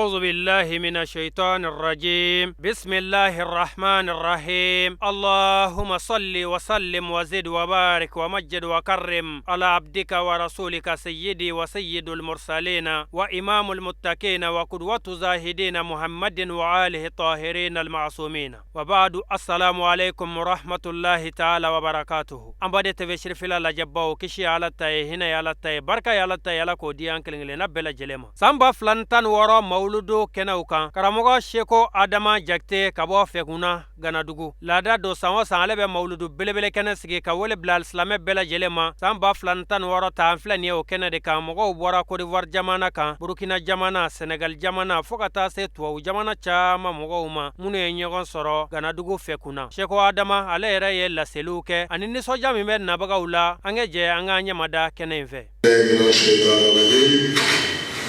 أعوذ بالله من الشيطان الرجيم بسم الله الرحمن الرحيم اللهم صل وسلم وزد وبارك ومجد وكرم على عبدك ورسولك سيدي وسيد المرسلين وإمام المتقين وقدوة زاهدين محمد وآله الطاهرين المعصومين وبعد السلام عليكم ورحمة الله تعالى وبركاته. An baden TV Sirifila lajɛbaw, kisi Ala ta ye, hinɛ Ala ta ye, barika Ala ta ye, Ala k'o di an kelen kelenna bɛɛ lajɛlen ma. San 2016 mawuludu kɛnɛw kan, karamɔgɔ Seko Adama Jakite ka bɔ Fɛkunna Ganadugu, laada don, san o san ale bɛ mawuludu belebele kɛnɛ sigi ka wele bila silamɛ bɛɛ lajɛlen ma. San 2016 ta, an filɛ nin ye o kɛnɛ de kan. Mɔgɔw bɔra Côte d'Ivoire jamana kan, Burukina jamana, Senegal jamana, fo ka taa se tubabu jamana caman mɔgɔw ma minnu ye ɲɔgɔn sɔrɔ Ganadugu Fɛkunna. Seko Adama ale yɛrɛ ye laseliw kɛ ani nisɔndiya min bɛ nabagaw la. An ka jɛ an k'an ɲɛmada kɛnɛ in fɛ.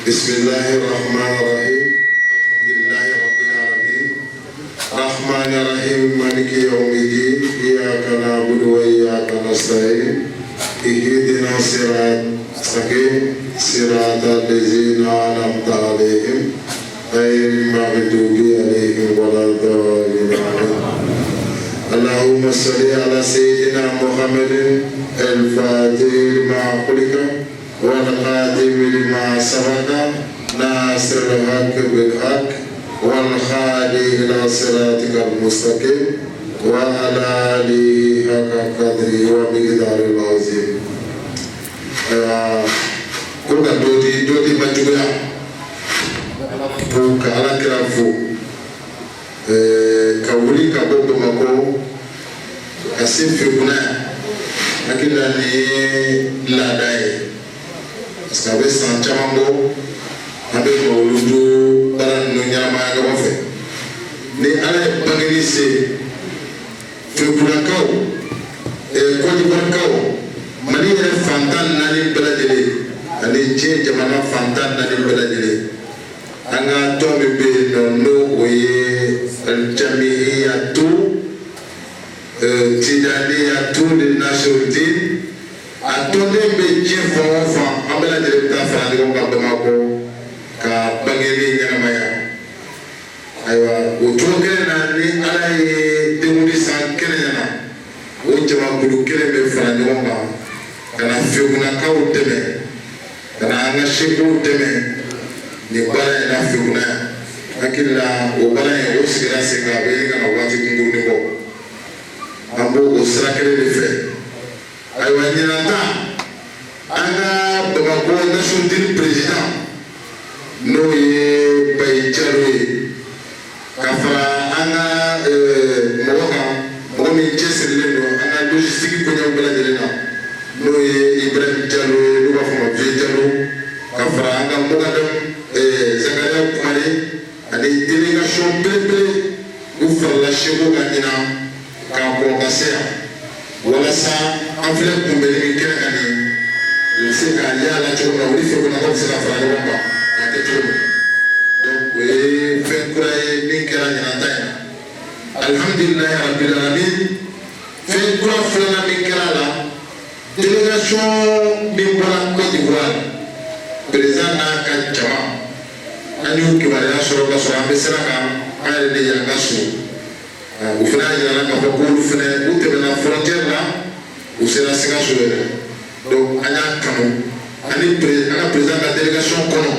بسم الله الرحمن الرحيم الحمد لله رب العالمين الرحمن الرحيم مالك يوم الدين إياك نعبد وإياك نستعين اهدنا الصراط المستقيم صراط الذين أنعمت عليهم غير المغضوب عليهم ولا الضالين آمين. اللهم صل على سيدنا محمد الفاتح لما أغلق والخاتم لما سبق ناصر الحق بالحق والهادي إلى صراطك المستقيم وعلى آله حق قدره ومقداره العظيم. Ko ka dɔ di, dɔ di ma juguya fo ka Ala kira fo, ka wuli ka bɔ Bamakɔ ka se Fekuna. Hakili la nin ye laada ye, parce que a bɛ san caman bɔ, an bɛ mawuludu baara ninnu ɲɛnamaya ɲɔgɔn fɛ. Ni Ala ye bangeni se Fekunakaw, Kɔdiwarikaw, Mali yɛrɛ fantan naani bɛɛ lajɛlen ani diɲɛ jamana fantan naani bɛɛ lajɛlen, an ka tɔn min bɛ yen nɔ, n'o o ye Alijamiyatu Tijaniyatu li Nasirudin, a tɔnden bɛ diɲɛ fan o fan, an bɛɛ lajɛlen bɛ taa fara ɲɔgɔn kan Bamakɔ ka bangeli ɲɛnamaya. Ayiwa, o cogo kelen na, ni Ala ye denkundi san kɛnɛ ɲɛna, o jamakulu kelen bɛ fara ɲɔgɔn kan ka na Fekunakaw dɛmɛ, ka na an ka sekow dɛmɛ nin baara in na Fekuna yan. Hakili la o baara in, o sigira sen kan, a bɛ ɲini ka na waati kunkurunin bɔ. An b'o o sira kelen de fɛ. Ayiwa, ɲinan ta, an ka Bamakɔ Nasirudin président, n'o ye Bayi Jalo ye, ka fara an ka mɔgɔ kan, mɔgɔ min cɛsirilen don an ka logistique koɲɛw bɛɛ lajɛlen na, n'o ye Ibrahim Jalo ye, n'u b'a fɔ ma Vieux Jalo, ka fara an ka Mokadam Zakaria Kumare ani délégation belebele, u farala seko kan ɲinan k'a kɔn ka se yan, walasa an filɛ kunbɛnni min kɛnɛ kan nin, u bɛ se k'a y'a la cogo min na, olu Fekunakaw bɛ se ka fara ɲɔgɔn kan k'a kɛ cogo min. Donc o ye fɛn kura ye min kɛra ɲinan ta in na. Alihamudulilayi rabil alamin. Fɛn kura filanan min kɛra a la, délégation min bɔra Côte d'Ivoire, président n'a ka jama, an y'u kibaruya sɔrɔ ka sɔrɔ an bɛ sira kan, an yɛrɛ de y'an ka so. U fana y'a yira k'a fɔ k'olu fana u tɛmɛna frontière la, u sera Sikaso yɛrɛ. Donc an y'a kanu ani an ka président ka délégation kɔnɔ,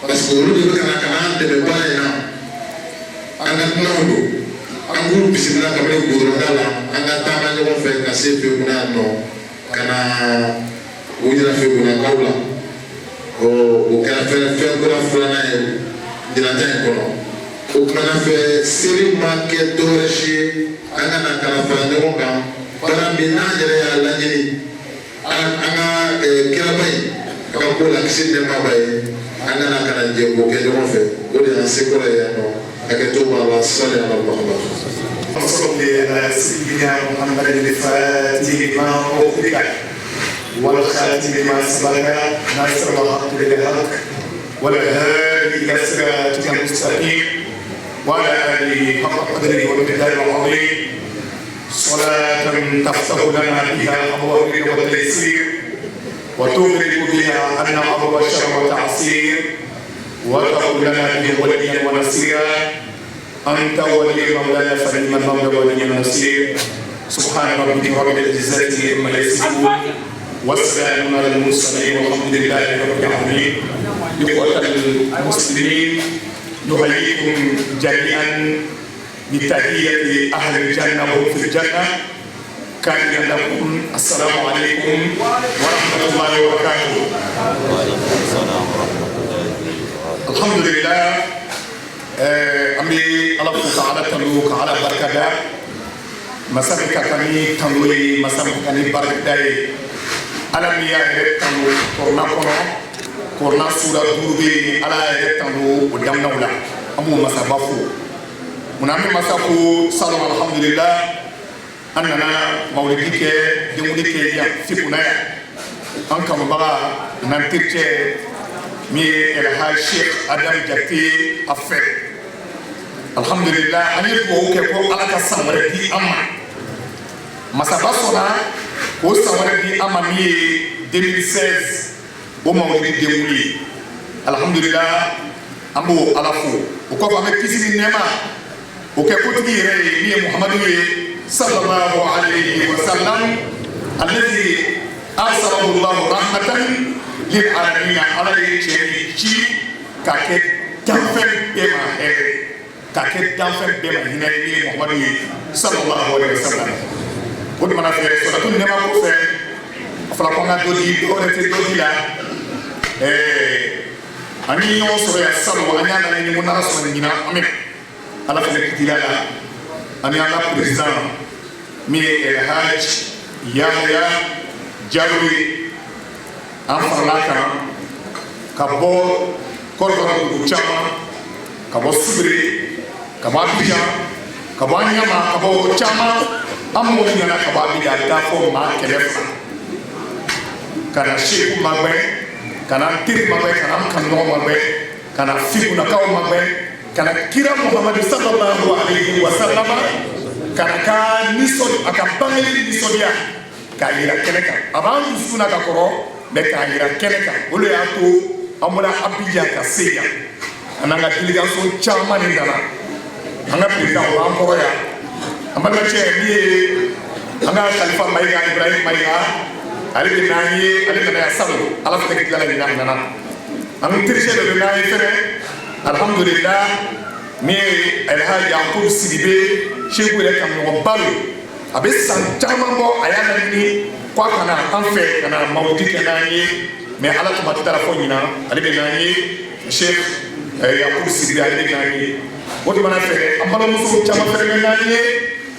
parce que olu de bɛ ka na ka n'an dɛmɛ baara in na. An ka dunanw don, an k'u bisimila kabini goudron da la, an ka taama ɲɔgɔn fɛ ka se Fekuna yan nɔ, ka na u yira Fekunakaw la. O kɛra fɛn kura filanan ye ɲinan ta in kɔnɔ. O kumana fɛ, seli ma kɛ dɔwɛrɛ si ye, an ka na ka na fara ɲɔgɔn kan baara min n'an yɛrɛ y'a laɲini, an ka kiraba in ka ko la, kisi nɛɛma b'a ye, an ka na ka na jɛ k'o kɛ ɲɔgɔn fɛ. O de y'an sekɔrɔ ye yan nɔ. Hakɛto b'a la, sali ala Muhammad. صل على سيدنا محمد الفاتح لما أغلق والخاتم لما سبق ناصر الحق بالحق والهادي إلى صراطك المستقيم وعلى آله حق قدره ومقداره العظيم. صلاة تفتح لنا بها أبواب التيسير وتغلق بها عنا أبواب الشر والتعسير. وتكن لنا به وليا ونصيرا. أنت ولي مولانا فنعم المولى ونعم النصير. سبحان ربك رب العزة عما يصفون والسلام على المرسلين والحمد لله رب العالمين. إخوة المسلمين، نحييكم جميعا بتحية أهل الجنة وهم في الجنة. كان لكم السلام عليكم ورحمة الله وبركاته. وعليكم السلام ورحمة الله وبركاته. الحمد لله. An bɛ Ala fo ka Ala tanu ka Ala barikada. Masa min ka kan ni tanu ye, masa min ka kan ni barikada ye, Ala min y'a yɛrɛ tanu Kurana kɔnɔ, Kurana sura 5 bɛ yen, Ala y'a yɛrɛ tanu o daminɛw la, an b'o masaba fo. Munna an bɛ masa fo? Salon, alhamdulillah, an nana mawulidi kɛ, denkundi kɛ yan Fikunna yan. An kanubaga n'an tericɛ min ye Elhaji Sheikh Adam Jakite a fɛ, alhamdulillah, an ye dugawu kɛ ko Ala ka san wɛrɛ di an ma. Masaba sɔnna k'o san wɛrɛ di an ma, min ye 2016 o mawulidi denkundi ye. Alhamdulillah, an b'o Ala fo. O kɔfɛ, an bɛ kisi ni nɛɛma o kɛ kotigi yɛrɛ ye, min ye Muhamadu ye, sallallahu alayhi wa sallam, alladhi arsalahu Allahu rahmatan lil alamin. Ala ye cɛ min ci ka kɛ danfɛn bɛɛ ma hɛrɛ, ka kɛ danfɛn bɛɛ ma hinɛ ye, min ye Muhamadu ye, sallallahu alayhi wa sallam. O tuma fɛ, sɔrɔtu nɛɛma kɔfɛ, a fɔra ko an ka dɔ di, dɔw yɛrɛ tɛ dɔ di la. An ye ɲɔgɔn sɔrɔ yan salon, an y'a laɲini ko n'Ala sɔnna ɲinan an bɛ na. Ala fana kitira la, ani an ka président min ye Elhaj Yahya Jalo ye, an farala kan ka bɔ Kɔrɔbɔrɔ dugu caman, ka bɔ Subire, ka bɔ Abidjan, ka bɔ Anyama, ka bɔ caman. An mɔgɔ nana ka bɔ Abidjan taa fɔ maa 200 ka na Seku magɛn, ka na n teri magɛn, ka na n kanuɲɔgɔn magɛn, ka na Fikunakaw magɛn, ka na kira Muhamadu sallallahu alayhi wa sallam, ka na ka nisɔn a ka bangeli nisɔndiya k'a yira kɛnɛ kan. A b'an dusukun na ka kɔrɔ mɛ, k'a yira kɛnɛ kan, o de y'a to an bɔra Abidjan ka se yan. An n'an ka délégation caman de nana. An ka président, o b'an kɔrɔ yan. An balimacɛ min ye an ka Kalifa Mayiga, Ibrahim Mayiga, ale bɛ n'an ye, ale nana yan salon. Ala fana tilala ɲinan, a nana. An tericɛ dɔ bɛ n'an ye fɛnɛ, alhamdulillah, min ye Alhaji Yakubu Sidibe, Seku yɛrɛ kanuɲɔgɔnba don. A bɛ san caman bɔ, a y'a laɲini k'a ka na an fɛ ka na mawulidi kɛ n'an ye, mɛ Ala tun ma taara fɔ ɲinan, ale bɛ n'an ye. Cheikh Yakubu Sidibe, ale bɛ n'an ye. O tuma fɛ, an balimamuso caman fɛnɛ bɛ n'an ye,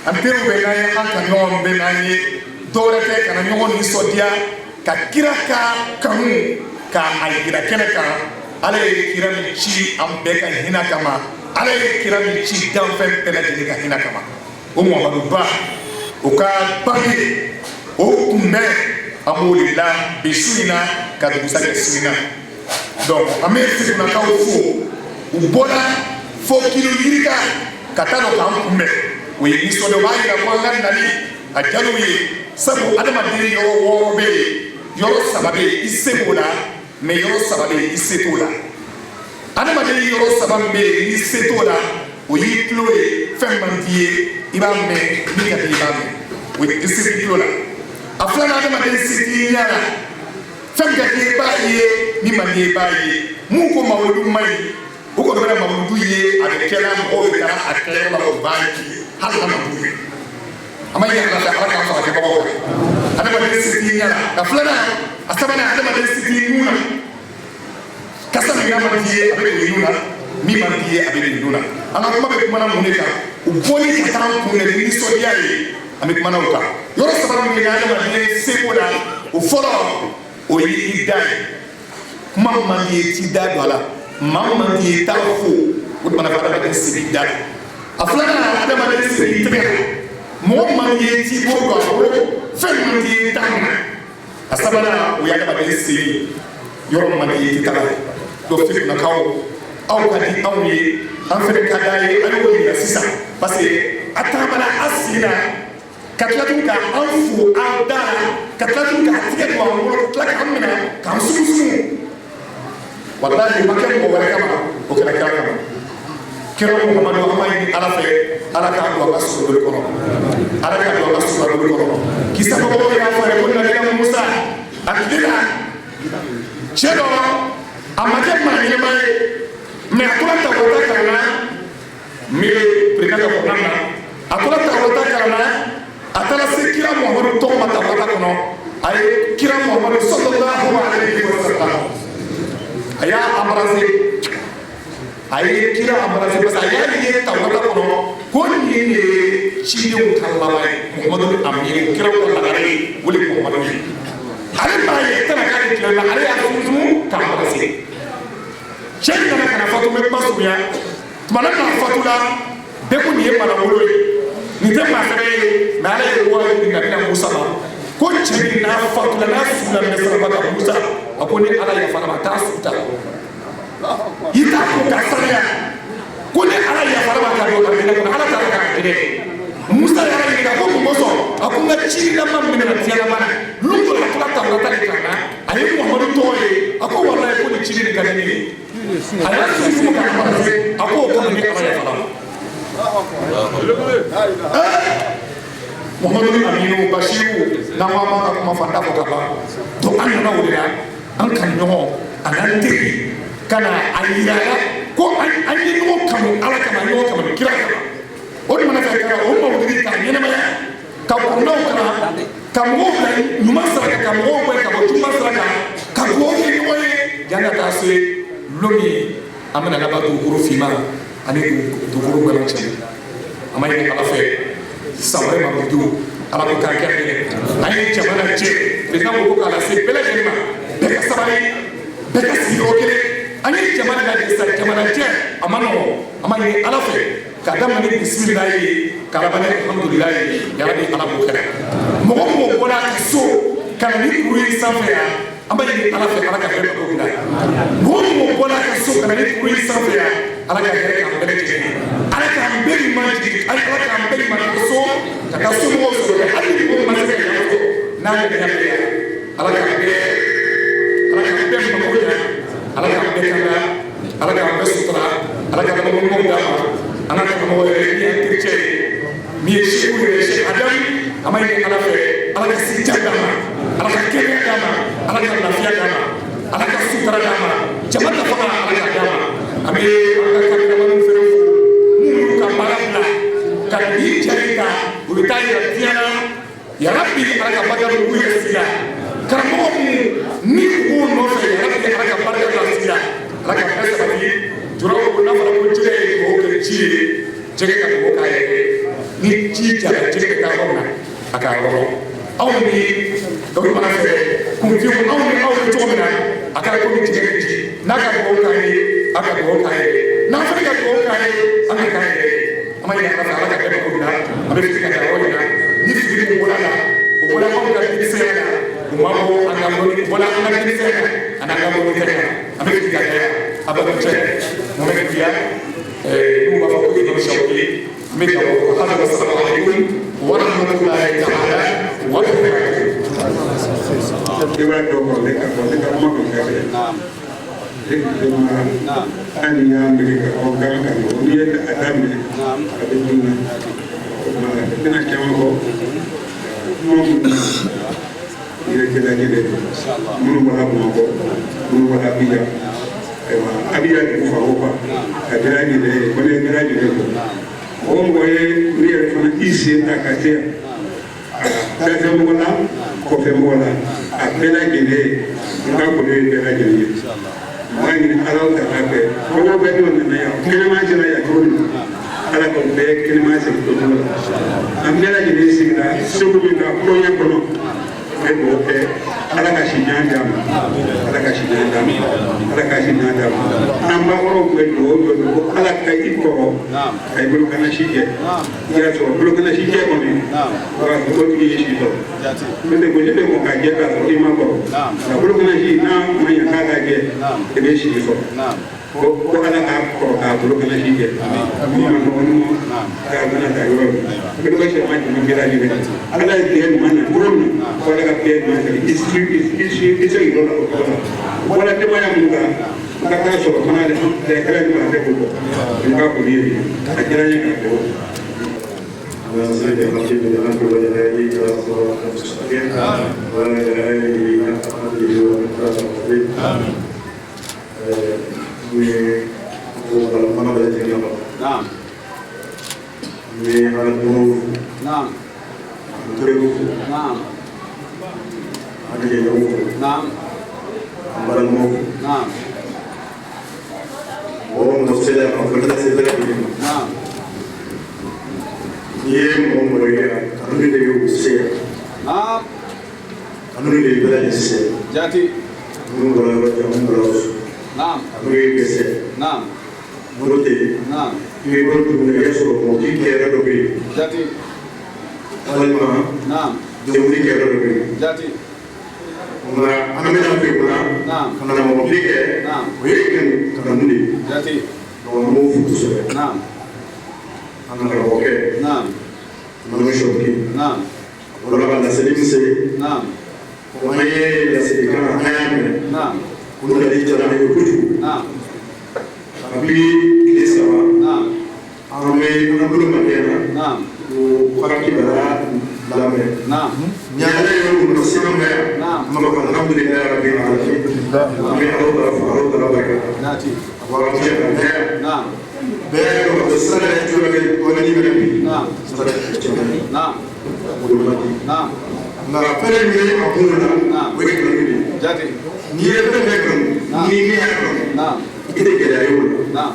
an teriw bɛ n'an ye, an kanuɲɔgɔnw bɛ n'an ye. Dɔwɛrɛ tɛ, ka na ɲɔgɔn nisɔndiya, ka kira ka kanu ka a yira kɛnɛ kan. Ala ye kira min ci an bɛɛ ka hinɛ kama, Ala ye kira min ci danfɛn bɛɛ lajɛlen ka hinɛ kama, o Muhamadu ba, o ka bange o kunbɛn, an b'o de la bi su in na ka dugusajɛ sini na. Donc an bɛ Fikunakaw fo. U bɔra fo kilo yirika ka taa dɔ k'an kunbɛn, o ye nisɔndiya, o b'a yira ko an ka nali a diyar'u ye. Sabu adamaden yɔrɔ 6 bɛ yen, yɔrɔ 3 bɛ yen i se b'o la, mɛ yɔrɔ 3 bɛ yen i se t'o la. Adamaden yɔrɔ 3 min bɛ yen n'i se t'o la, o y'i tulo ye. Fɛn man d'i ye, i b'a mɛn, min ka di i b'a mɛn, o ye i se t'i tulo la. A filanan, adamaden se t'i ɲɛ la. Fɛn min ka di i b'a ye, min man di i b'a ye. Mun ko mawuludu man ɲi, o kɔni bɛna mawuludu ye, a bɛ kɛ la, mɔgɔw bɛ taa a kɛyɔrɔ la, o b'a ye hali n'a ma d'u ye. An ma ɲini Ala fɛ, Ala k'an fara kɛbagaw kan. Adamaden se t'i ɲɛ la. A filanan, a sabanan, adamaden se t'i nun na. Kasa min n'a man di ye, a bɛ don i nun na, min man di ye, a bɛ don i nun na. An ka kuma bɛ kumana mun de kan? U bɔli ka taa an kun ni nisɔndiya ye, an bɛ kumana o kan. Yɔrɔ saba min bɛ adamaden seko la, o fɔlɔ, o ye i da ye. Kuma man di ye, t'i da don a la. Maa man di ye, t'a fo. O tuma na, adamaden se b'i da la. A filanan, adamaden se b'i tɛgɛ la. Mɔgɔ man di ye, t'i bolo don a bolo. Fɛn man di ye, t'a minɛ. A sabanan, o ye adamaden sen ye. Yɔrɔ man di ye, i tɛ taga ye. Donc Fikunakaw, aw ka di anw ye, an fɛnɛ ka d'an ye. An y'o yira sisan, parce que a taamana a sen na ka tila tuguni ka an fo an da la, ka tila tuguni k'a tigɛ don an bolo, ka tila k'an minɛ k'an sumusumu. Walahi ma kɛ mɔgɔ wɛrɛ kama, o kɛra kira kama. Kira Muhamadu, an b'a ɲini Ala fɛ, Ala k'a don a ka sogolo kɔnɔ, Ala k'a don a ka sogolo kɔnɔ. Kisa mɔgɔw y'a fɔ a ye ko nabila Musa a tile la, cɛ dɔ a ma kɛ maa ɲɛnama ye, mais a tora tawurata kalan na, min ye président ka kɔnɔna na, a tora tawurata kalan na, a taara se kira Muhamadu tɔgɔ ma tawurata kɔnɔ. A ye kira Muhamadu sallallahu alayhi wa sallam, a y'a embrasser, a ye kira embrasser parce que a y'a ye tawurata kɔnɔ ko nin de ye cidenw ka laban ye, Muhamadu Aminu, kiraw ka lagare ye, o de ye Muhamadu ye. Ale m'a ye tɛna k'ale tile la, ale y'a sunsun k'a embrasser. Cɛ in nana ka na fatu, n bɛ kuma surunya. Tuma na n'a fatula, bɛɛ ko nin ye manawolo ye, nin tɛ maa sɛbɛ ye. Mais Ala ye wahayu di nabila Musa ma ko cɛ min n'a fatula, n'a su la minɛ saraba ka Musa, a ko ni Ala yafara ma, a t'a su ta, i t'a ko ka saniya, ko ni Ala yafara ma ka don alijinɛ kɔnɔ. Ala taara k'a tigɛ. Musa yɛrɛ ɲininka ko mun kosɔn? A ko n ka cilama minɛ na diɲɛ laban na, lon dɔ la a tora tawurata de kan na, a ye Muhamadu tɔgɔ ye, a ko walayi ko nin ciden nin ka di ne ye. A y'a sunsun ka embrasser, a ko o kama ni Ala yafara ma. Muhamadu Aminu Bashiru, n'an ko an b'a ka kuma fɔ, an t'a fɔ ka ban. Donc an nana o de la, an kanu ɲɔgɔn a n'an teri ka na a yira la ko an ye ɲɔgɔn kanu Ala kama, an ye ɲɔgɔn kanu kira kama. O de mana fɛ ka o mawuludi k'a ɲɛnamaya, ka kɔnɔnaw kalan, ka mɔgɔw bila ɲuman sira kan, ka mɔgɔw bɔ ka bɔ juguman sira kan, ka dugawu kɛ ɲɔgɔn ye yanni ka taa se lon min an bɛna laban dugukolo finman ani dugukolo gbɛlɛn cɛ. An b'a ɲini Ala fɛ, san wɛrɛ mawuludu, Ala ko k'an kɛ an ye jamana jɛ. Président ko k'a lase bɛɛ lajɛlen ma, bɛɛ ka sabali, bɛɛ ka sigi yɔrɔ kelen. An ye jamana lajɛ sisan, jamana jɛ a ma nɔgɔn. An b'a ɲini Ala fɛ k'a daminɛ ni bisimilayi ye, k'a laban ni alhamdulilayi ye. Yarabi, Ala b'o kɛra. Mɔgɔ mɔgɔ bɔra a ka so ka na ni kuru ye sanfɛ yan, an b'a ɲini Ala fɛ, Ala ka bɛɛ mako dilan. Mɔgɔ mɔgɔ bɔra a ka so ka na ni kuru ye sanfɛ yan, Ala ka hɛrɛ k'an bɛɛ lajɛlen ye, Ala k'an bɛɛ ɲuman jigin, Ala k'an bɛɛ ɲuman ka so ka taa somɔgɔw sɔrɔ. Hali ni mɔgɔ ma se ka yan sɔrɔ, n'a yɛrɛ bɛ yan, Ala k'an bɛɛ, Ala k'an bɛɛ mako ɲɛ, Ala k'an bɛɛ kanda, Ala k'an bɛɛ sutura, Ala k'an bɛɛ ɲumanw d'a ma. An ka karamɔgɔ yɛrɛ min y'an tericɛ ye, min ye seku yɛrɛ, Sɛki Adamu, an b'a ɲini Ala fɛ, Ala ka sija d'a ma, Ala ka kɛnɛya d'a ma, Ala ka lafiya d'a ma, Ala ka sutura d'a ma, jama ta fanga Ala ka d'a ma. An bɛ an ka kameramaniw fɛnɛ fo, minnu y'u ka baara bila ka nin ja in ta, u bɛ taa yira diɲɛ na. Yarabi, Ala ka barika don u yɛrɛ sigi la. Karamɔgɔ minnu ni u b'u nɔfɛ, yarabi, Ala ka barika don a sigi la, Ala ka bɛɛ sabati. Juraw ko n'a fɔra ko jɛgɛ ye dugawu kɛ ji ye, jɛgɛ ka dugawu k'a yɛrɛ ye. Ni ji jara, jɛgɛ bɛ taa yɔrɔ min na, a ka yɔrɔ aw ni dɔw mana fɛ kunfinw, aw ni aw bɛ cogo min na, a kɛra komi jɛgɛ bɛ ji n'a ka dugawu k'an ye, a ka dugawu k'an yɛrɛ ye, n'an fana ka dugawu k'an ye, an ka k'an yɛrɛ ye. An b'a ɲini Ala fɛ, Ala ka bɛɛ mako dilan. An bɛ fili ka taa yɔrɔ in na, ni fili min bɔra la, o bɔra anw ka denmisɛnya la, o ma bɔ an ka dɔnni, o bɔra an ka denmisɛnya la ani an ka dɔnni tɛ. An bɛ fili ka taa yan. A balimakɛ Mohamed Biya, n'u b'a fɔ ko Imam Shawki, n bɛ jabɔ ko hali assalamu alaikum wa rahmatullahi ta'ala wa barakatuh. I b'a dɔn kɔrɔlen k'a fɔ ne ka kuma kun kɛ ne ma hali n'i y'a miiri k'a fɔ kan ka nɔgɔn, n'i ye a daminɛ a bɛ dun na, o tuma i tɛna caman fɔ kuma minnu na. Yɛrɛ jɛlajɛ de don, minnu bɔra Bamakɔ, minnu bɔra Abijan, ayiwa Abijan dugu fan o fan, ka bɛɛ lajɛlen ye ko ne ye bɛɛ lajɛlen fo. Mɔgɔ o mɔgɔ ye ne yɛrɛ fana i sen ta ka se yan, dafɛ mɔgɔ la, kɔfɛ mɔgɔ la, a bɛɛ lajɛlen, n ka foli ye bɛɛ lajɛlen ye. N b'a ɲini Ala ta fɛ, mɔgɔw bɛɛ n'o nana yan kɛnɛma sera yan cogo min na, Ala ka bɛɛ kɛnɛma segin o cogo la. An bɛɛ lajɛlen sigira segu min kan kulonkɛ kɔnɔ, n bɛ dugawu kɛ, Ala ka si jan d'a ma, Ala ka si jan d'a ma, Ala ka si jan d'a ma. An bakɔrɔw tun bɛ dugawu dɔ ko Ala ka i kɔrɔ ka i bolo kana si jɛ, i y'a sɔrɔ bolo kana si jɛ kɔni, o b'a sɔrɔ o tigi ye si sɔrɔ. N'o tɛ gosi bɛ kɔn ka jɛ k'a sɔrɔ i ma kɔrɔ, nka bolo kana si n'a ma ɲɛ k'a ka jɛ, i bɛ si sɔrɔ. Ko Ala k'a kɔrɔ k'a bolo kana si jɛ, min ma nɔgɔ ni k'a bɛna taa yɔrɔ min, a bɛ dɔgɔ sɛma jumɛn bɛɛ lajɛlen. Ala ye bɛɛ ɲuman na cogo min na, ko Ala ka bɛɛ ɲuman segin i si i si i segin yɔrɔ la o cogo la. Bɔra denbaya mun kan. Ka taa sɔrɔ fana de hɛrɛ min b'a bɛɛ bolo n ka foli ye a diyara n ye k'a fɔ. Naam. Naam. Naam. Naam. Naam. Naam. Naam. Jati. Naam. Naam. Naam. Jati. Naam. Jati. Naam. Naam. Jati. Naam. Naam. Naam. Naam. Naam. Naam. Naam. Naam. Naam. Naam. Naam. Naam. Naam. Naam. Jati. Naam. Naam. Naam. Naam.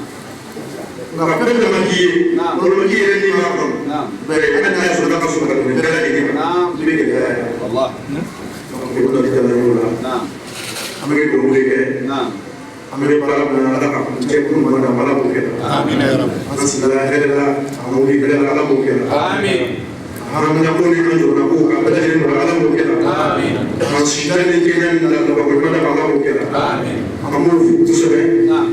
والله. نعم. نعم. آمين يا رب. آمين. آمين. نعم.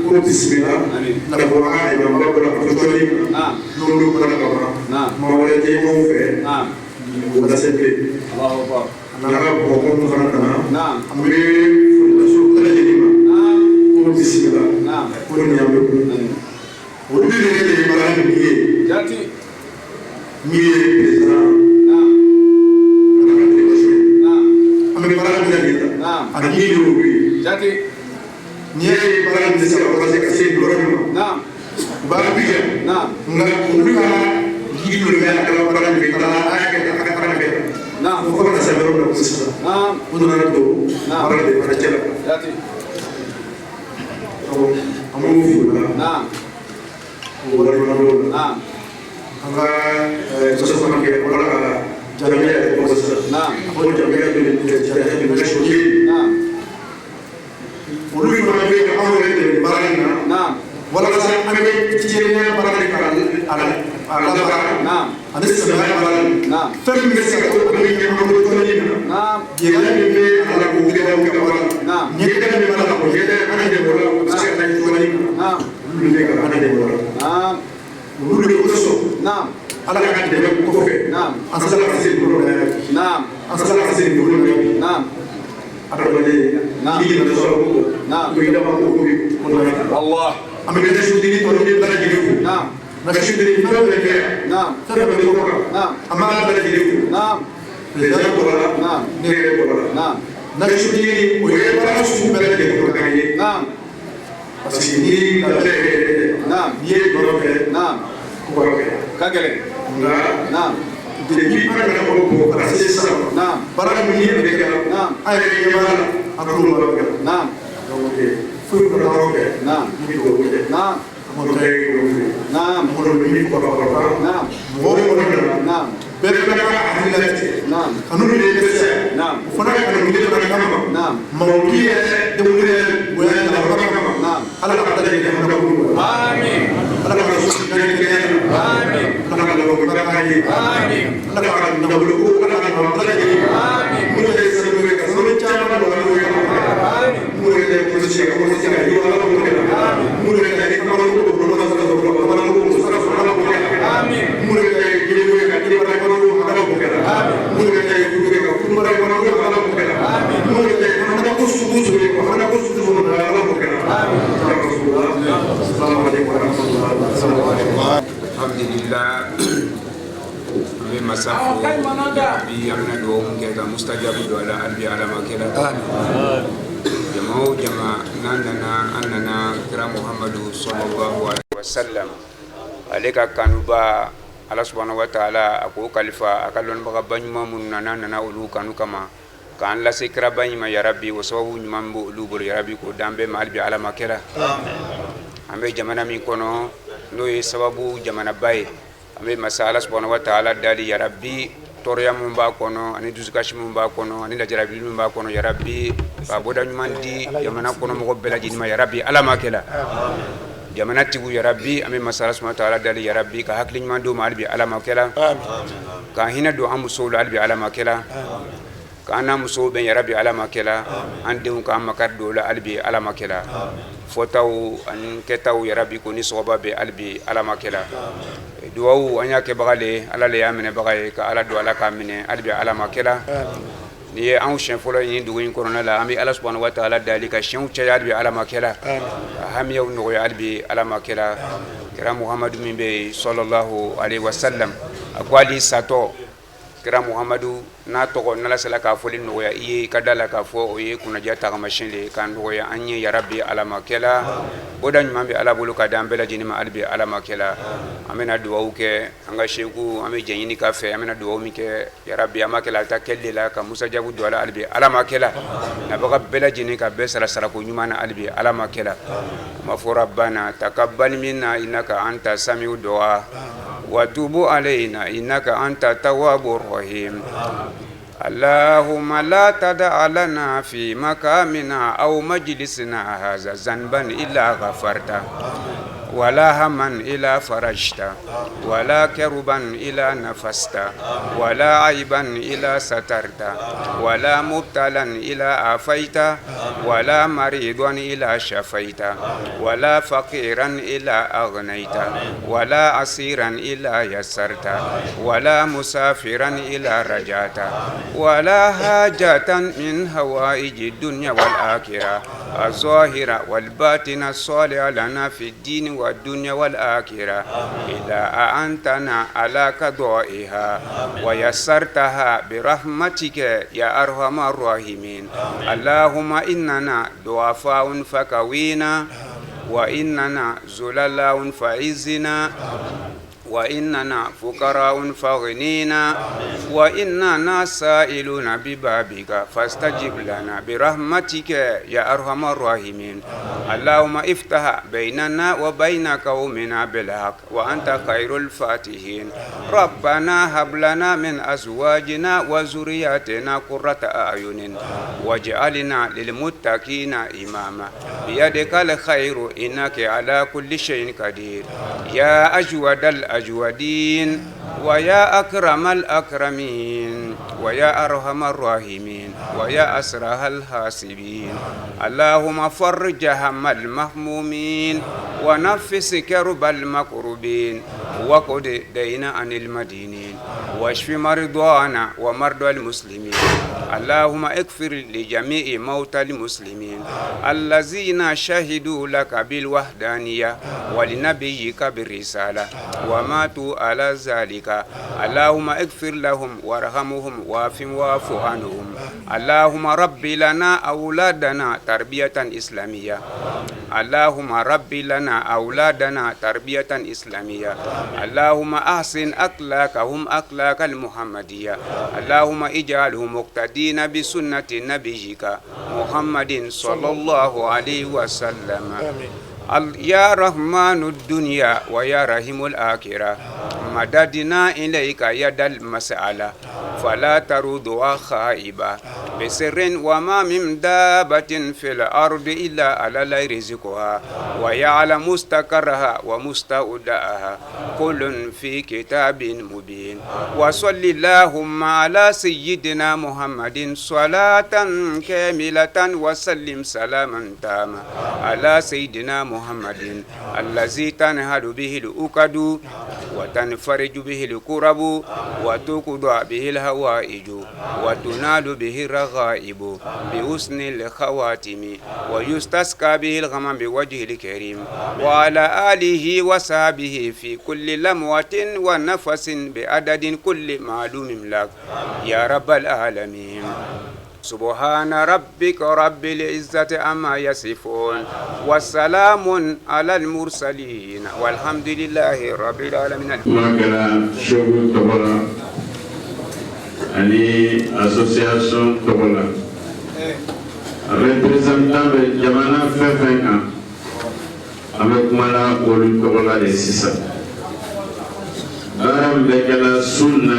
نعم. نعم. الله أكبر. نعم. نعم. جاتي. نعم. نعم. نعم. جاتي. نعم. نعم. نعم. نعم. نعم. جاتي. نعم. نعم. نعم. نعم. نعم. نعم. نعم. نعم. نعم. نعم. نعم. نعم. نعم. نعم. نعم. نعم. الله. نعم. نعم. نعم. نعم. نعم. نعم. نعم. نعم. نعم. كاكلي. نعم. نعم. نعم. نعم. نعم. نعم. نعم. نعم. نعم. نعم. نعم. نعم. نعم. آمين. آمين. آمين. آمين. Assalamu alaikum warahmatullahi wabarakatuh. Alhamdulillah, an bɛ masa fo bi, an bɛna dugawu min kɛ ka mustajabu don a la hali bi Ala ma kɛra jama o jama n'an nana, an nana kira Muhamadu sallallahu alaihi wasallam, ale ka kanuba. Ala subhanahu wa ta'ala a k'o kalifa a ka lɔnnibagaba ɲuman minnu na, n'an nana olu kanu kama k'an lase kiraba in ma, yarabi, o sababu ɲuman b'o olu bolo, yarabi, k'o d'an bɛɛ ma hali bi Ala ma kɛra. An bɛ jamana min kɔnɔ, n'o ye sababu jamanaba ye, an bɛ masa Ala subhanahu wa ta'ala dali, yarabi, tɔɔrɔya min b'a kɔnɔ ani dusukasi min b'a kɔnɔ ani lajarabi min b'a kɔnɔ, yarabi, ka bɔda ɲuman di jamana kɔnɔ mɔgɔ bɛɛ lajɛlen ma, yarabi, Ala ma kɛla. Jamana tigiw, yarabi, an bɛ masa Ala subhanahu wa ta'ala dali, yarabi, ka hakili ɲuman d'u ma hali bi Ala ma kɛla, ka hinɛ don an musow la hali bi Ala ma kɛla, k'an n'a musow bɛn, yarabi, Ala ma kɛla, an denw k'an makari don o la hali bi Ala ma kɛla, fɔtaw ani kɛtaw, yarabi, ko ni sɔgɔba bɛ hali bi Ala ma kɛla. Duwawu an y'a kɛbaga le, Ala le y'a minɛbaga ye, ka Ala don Ala k'a minɛ hali bi Ala ma kɛla. N'i ye anw siɲɛ fɔlɔ ye dugu in kɔnɔna la, an bɛ Ala subhanahu wa ta'ala dali ka siɲɛw caya hali bi Ala ma kɛla, ka hamiyaw nɔgɔya hali bi Ala ma kɛla. Kira Muhamadu min bɛ yen, sallallahu alaihi wasallam, a ko hali satɔ kira Muhamadu n'a tɔgɔ n'Ala sera k'a fɔli nɔgɔya i ye, i ka da la k'a fɔ o ye kunnaja tagamasiyɛn de ye k'a nɔgɔya an ye, yarabi, Ala ma kɛla. Bɔda ɲuman bɛ Ala bolo ka d'an bɛɛ lajɛlen ma hali bi Ala ma kɛla. An bɛna dugawu kɛ an ka seku, an bɛ jɛ ɲini k'a fɛ. An bɛna dugawu min kɛ, yarabi, an b'a kɛla a ta kɛli de la ka musajabu don a la hali bi Ala ma kɛla, nabaga bɛɛ lajɛlen ka bɛɛ sara sarako ɲuman na hali bi Ala ma kɛla. An b'a fɔ rabbana taqabbal minna innaka anta samiu du'a wa tubu alayna innaka anta tawwabur rahim. اللهم لا تدع لنا في مقامنا أو مجلسنا هذا ذنبا إلا غفرته، ولا هما إلا فرجته، ولا كربا إلا نفسته، ولا عيبا إلا سترته، ولا مبتلا إلا عافيته، ولا مريضا إلا شفيته، ولا فقيرا إلا أغنيته، ولا عسيرا إلا يسرته، ولا مسافرا إلا رجعته، ولا حاجة من هوائج الدنيا والآخرة الظاهرة والباطنة الصالحة لنا في الدين والدنيا والآخرة إلا أعنتنا على قضائها ويسرتها برحمتك يا أرحم الراحمين. اللهم إننا ضعفاء فقوينا، وإننا ذللاء فعزنا، وإننا فقراء فاغنينا، وإننا سائلون ببابك فاستجب لنا برحمتك يا أرحم الراحمين. اللهم افتح بيننا وبين قومنا بالحق وأنت خير الفاتحين. ربنا هب لنا من أزواجنا وذرياتنا قرة أعين واجعلنا للمتقين إماما. بيدك الخير إنك على كل شيء قدير. يا أجود الأجودين ويا أكرم الأكرمين ويا أرحم الراحمين ويا أسرع الحاسبين. اللهم فرج هم المهمومين ونفس كرب المكروبين وقض دين عن المدينين واشف مرضانا ومرضى المسلمين. اللهم اغفر لجميع موتى المسلمين الذين شهدوا لك بالوحدانية ولنبيك بالرسالة وماتوا على ذلك. اللهم اغفر لهم وارحمهم وعافهم واعف عنهم. اللهم رب لنا أولادنا تربية إسلامية. اللهم رب لنا أولادنا تربية إسلامية. اللهم أحسن أخلاقهم أخلاق المحمدية. اللهم اجعلهم مقتدين بسنة نبيك محمد صلى الله عليه وسلم. يا رحمن الدنيا ويا رحيم الآخرة، مددنا إليك يد المسألة فلا تردها خائبة بسر. وما من دابة في الأرض إلا على الله رزقها ويعلم مستقرها ومستودعها كل في كتاب مبين. وصل اللهم على سيدنا محمد صلاة كاملة وسلم سلاما تاما على سيدنا محمد الذي تنهل به الأكد وتنفرج به الكرب وتقضى به الهوائج وتنال به الرغائب. الرغائب بحسن الخواتم ويستسقى به الغمام بوجهه الكريم وعلى آله وصحبه في كل لموة ونفس بعدد كل معلوم لك يا رب العالمين. سبحان ربك رب العزة عما يصفون والسلام على المرسلين والحمد لله رب العالمين. Kuma kɛra Segu tɔgɔ la ani association tɔgɔ la, représentant bɛ jamana fɛn fɛn kan, an bɛ kuma la olu tɔgɔ la de. Sisan, baara min bɛ kɛla su na,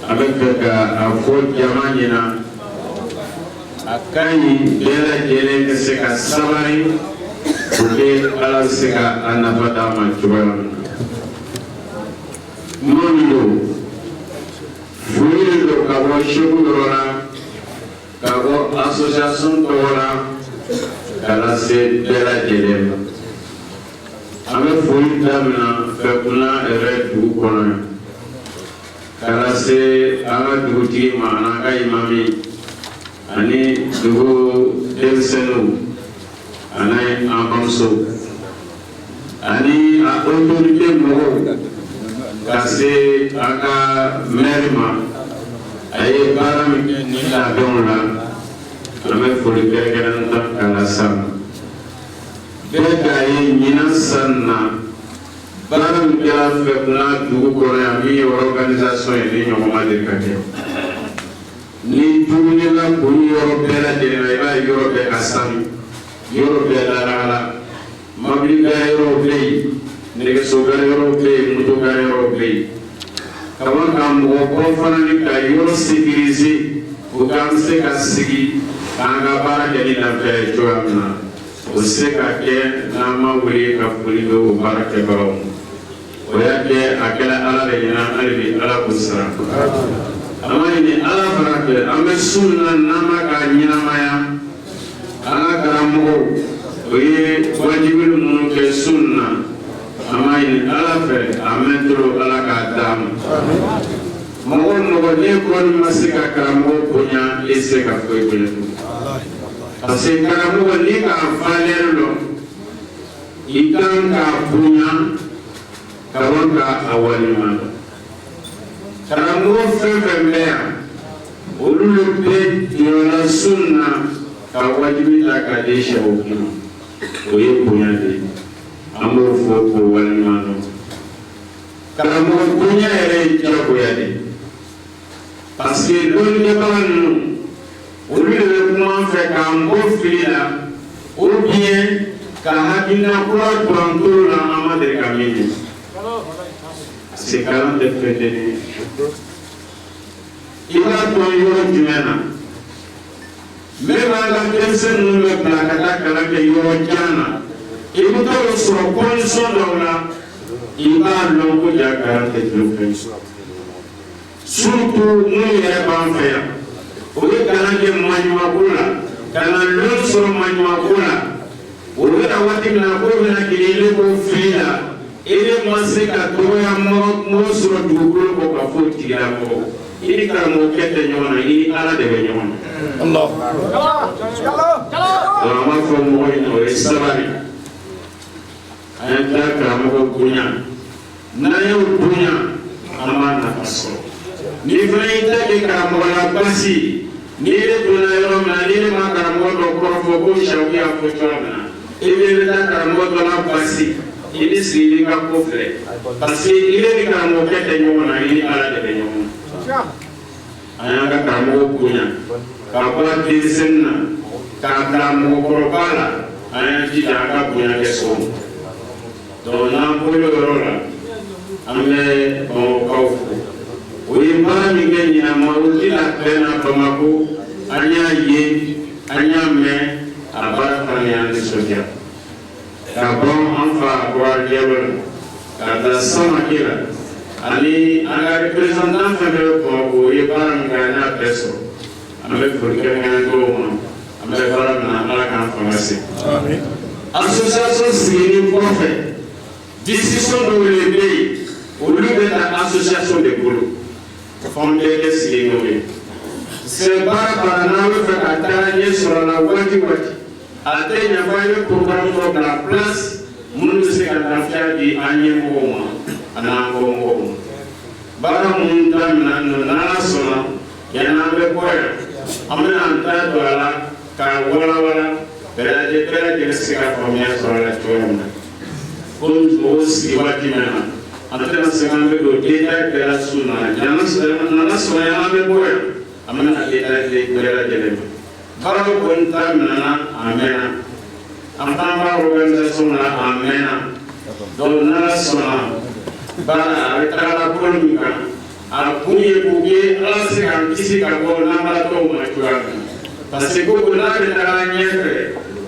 a bɛ fɛ ka a fɔ jama ɲɛna, a ka ɲi bɛɛ lajɛlen ka se ka sabali pour que Ala bɛ se ka a nafa d'a ma cogoya min na. Kuma min don, foli de don ka bɔ Segu yɔrɔ la, ka bɔ association tɔgɔ la, ka lase bɛɛ lajɛlen ma. An bɛ foli daminɛ Fɛkunna yɛrɛ dugu kɔnɔ yan, ka lase an ka dugutigi ma, an'an ka imami ani dugu denmisɛnninw ani an bamuso ani a autorité mɔgɔw, ka se an ka maire ma. A ye baara min kɛ nin labɛnw la, an bɛ foli kɛrɛnkɛrɛnnen ta ka lase a ma. Bɛɛ k'a ye, ɲinan san na, baara min kɛra Fɛkunna dugu kɔnɔ yan, min ye organisation ye, ni ɲɔgɔn ma deli ka kɛ. Ni dumunila kun yɔrɔ bɛɛ lajɛlen na, i b'a ye yɔrɔ bɛɛ ka sanu, yɔrɔ bɛɛ lalagala, mobili gare yɔrɔw bɛ yen, nɛgɛso gare yɔrɔw bɛ yen, moto gare yɔrɔw bɛ yen. Ka bɔ ka mɔgɔ bɔ fana ni ka yɔrɔ sécuriser pour que an bɛ se ka sigi k'an ka baara kɛ ni lafiya ye cogoya min na, o tɛ se ka kɛ n'an ma wuli ka foli bɛ o baara kɛbagaw ma. O y'a kɛ, a kɛra Ala de ɲɛna. Hali bi, Ala k'o sara. An b'a ɲini Ala fana fɛ, an bɛ su min na, n'an b'a ka ɲɛnamaya, an ka karamɔgɔw, o ye wajibili minnu kɛ su in na, an b'a ɲini Ala fɛ, a mɛntolo, Ala k'a d'an ma. Mɔgɔ o mɔgɔ n'e kɔni ma se ka karamɔgɔ bonya, e tɛ se ka foyi bonya tugun, parce que karamɔgɔ, n'i k'a valeur dɔn, i kan k'a bonya ka bɔ k'a waleɲuman dɔn. Karamɔgɔ fɛn fɛn bɛ yan, olu de bɛ jɔyɔrɔ su in na ka wajibi ta k'a di sɛw ma, o ye bonya de ye. An b'o fɔ k'o waleɲuman dɔn. Karamɔgɔ bonya yɛrɛ ye diyagoya de ye, parce que dɔnnikɛbaga ninnu, olu de bɛ kuma an fɛ k'an bɔ fili la ou bien ka hakilina kura don an tolo la, an ma deli ka min ye, parce que kalan tɛ fɛn denni ye. I b'a dɔn yɔrɔ jumɛn na? Même an ka denmisɛn ninnu bɛ bila ka taa kalan kɛ yɔrɔ jan na, i bɛ taa o sɔrɔ condition dɔw la, i b'a lɔn ko ja kalan tɛ tulon fɛn ye. Surtout minnu yɛrɛ b'an fɛ yan, o bɛ kalan kɛ maɲumanko la, ka na lɔnni sɔrɔ maɲumanko la. O bɛna waati min na ko bɛna k'i ile ko fili la, e ma se ka dɔgɔya mɔgɔ sɔrɔ dugukolo kɔ ka fɔ o tigilamɔgɔ. I ni karamɔgɔkɛ tɛ ɲɔgɔn na, i ni Ala de bɛ ɲɔgɔn na. Donc an b'a fɔ mɔgɔ ɲɛna, o ye sabali. An y'an tila karamɔgɔ bonya, n'an y'o bonya, an b'a nafa sɔrɔ. N'i fana y'i ta kɛ karamɔgɔ la basi, n'i yɛrɛ donna yɔrɔ min na, n'i yɛrɛ ma karamɔgɔ dɔ kɔrɔfɔ ko Sɛku y'a fɔ cogoya min na, i bɛ taa karamɔgɔ dɔ la basi, i bɛ sigi i b'i ka ko filɛ, parce que i ni karamɔgɔkɛ tɛ ɲɔgɔn na, i ni Ala de bɛ ɲɔgɔn na. An y'an ka karamɔgɔ bonya ka bɔ denmisɛnnin na k'a bila mɔgɔkɔrɔba la, an y'an jija an ka bonya kɛ so kɔnɔ. Donc n'an bɔra o yɔrɔ la, an bɛ Bamakɔkaw fo. O ye baara min kɛ ɲinan, mawuludi labɛn na Bamakɔ, an y'a ye, an y'a mɛn, a baara fana y'an nisɔndiya. Ka bɔ an fa Buhari Jalo la ka bila Samake la ani an ka représentant fɛn fɛn bɛ Bamakɔ, o ye baara min kɛ, an y'a bɛɛ sɔrɔ. An bɛ foli kɛrɛnkɛrɛn dɔw ma. An bɛ baara min na, Ala k'an fanga se. Association sigili kɔfɛ, décision dɔw de bɛ yen, olu bɛ ta association de bolo, f'an bɛɛ kɛ sigi n'o ye. C'est baara baara n'an bɛ fɛ ka taa ɲɛ sɔrɔ a la waati waati a tɛ ɲɛ fɔ an ye programme dɔ bila place minnu bɛ se ka lafiya di an ɲɛmɔgɔw ma ani an kɔmɔgɔw ma. Baara minnu daminɛ nɔ n'Ala sɔnna yanni an bɛ bɔ yan an bɛna an da don a la k'a walawala bɛɛ lajɛlen se ka faamuya sɔrɔ a la cogoya min na. Komi mɔgɔw sigi waati min na an tɛna se k'an bɛ don détail bɛɛ la su na n'Ala sɔnna yanni an bɛ bɔ yan an bɛna détail di bɛɛ lajɛlen ma. Baaraw kɔni daminɛna a mɛnna an fana b'a organisation na a mɛnna donc n'Ala sɔnna baara a bɛ taga la bolo min kan a kun ye k'o kɛ Ala se k'an kisi ka bɔ n'an ma cogoya min na parce que ko n'a bɛ taga ɲɛfɛ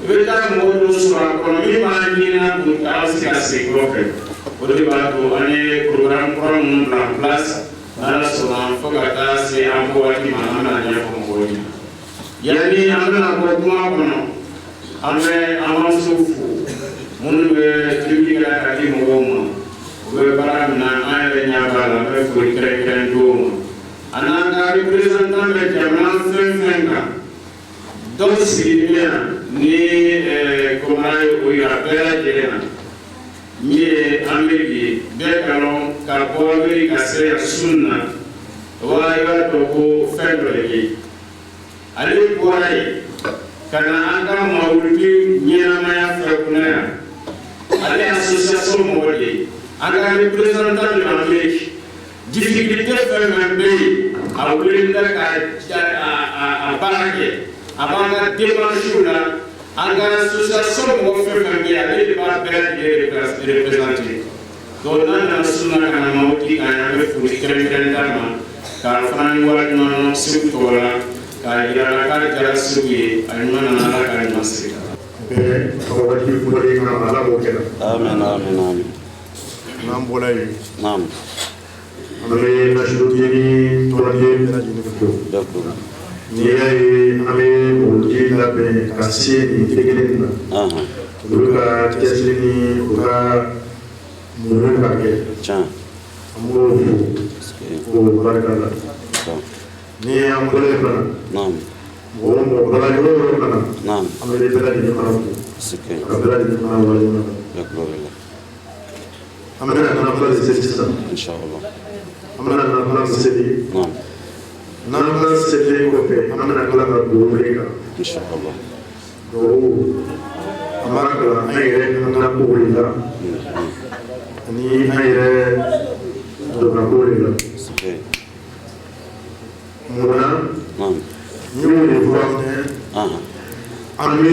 i bɛ taa mɔgɔ dɔ sɔrɔ a kɔnɔ min b'a ɲini kun ala se ka segin kɔfɛ o de b'a to an ye programme kura minnu bila en place n'Ala sɔnna fo ka taa se an bɔ waati ma an bɛna ɲɛfɔ mɔgɔw ɲɛna. Yanni an bɛna bɔ kuma kɔnɔ an bɛ an bamusow fo minnu bɛ tobili kɛ ka di mɔgɔw ma u bɛ baara min na an yɛrɛ ɲɛ b'a la an bɛ foli kɛrɛnkɛrɛn d'u ma. A n'an ka représentant bɛ jamana fɛn fɛn kan dɔw sigilen bɛ yan ni kɔmara ye o yira bɛɛ lajɛlen na min ye Amérique ye bɛɛ ka lɔn ka bɔ Amérique ka se yan sun na wa i b'a dɔn ko fɛn dɔ de bɛ yen ale bɔra yen ka na an ka mawuludi ɲɛnamaya fɛ kunna yan ale ye association mɔgɔ de ye an ka représentant de l'Amérique difficulté fɛn fɛn bɛ yen a wulilen bɛ ka a baara kɛ a b'an ka démarches la an ka association mɔgɔ fɛn fɛn bɛ yen ale de b'a bɛɛ lajɛlen représenté donc n'a nana sunna ka na mawuludi kan an bɛ foli kɛrɛnkɛrɛn d'a ma k'a fana ni waleɲuman dɔn Segu tɔgɔ la k'a yira a la k'a diyara Segu ye a ɲuman nana Ala k'a ɲuman segin. Bɛɛ ka wajibi bɔlen kan Ala b'o kɛ la. Amin amin amin. N'an bɔra yen. Naam. An bɛ Nasirudini tɔnden bɛɛ lajɛlen fo. D'accord. N'i y'a ye an bɛ mawuludi labɛn ka se nin degré nin na. Olu ka cɛsiri ni u ka muɲu ka kɛ. Tiɲɛ. An b'o fo k'o barika da. Ni an bɔra yen fana. Naam. Mɔgɔ o mɔgɔ bɔra yɔrɔ o yɔrɔ fana. Naam. An bɛ bɛɛ lajɛlen fana fo. Ka bɛɛ lajɛlen fana waleɲuman dɔn. D'accord. An bɛna nafila de seli sisan. Inshallah. An bɛna nafila seli. Naam. Nafila selilen kɔfɛ an bɛna tila ka dugawu de kan. Inshallah. Dugawu an b'a kalan an yɛrɛ an ka kow de la ani an yɛrɛ donna kow de la. Munna n y'o de fɔ an bɛ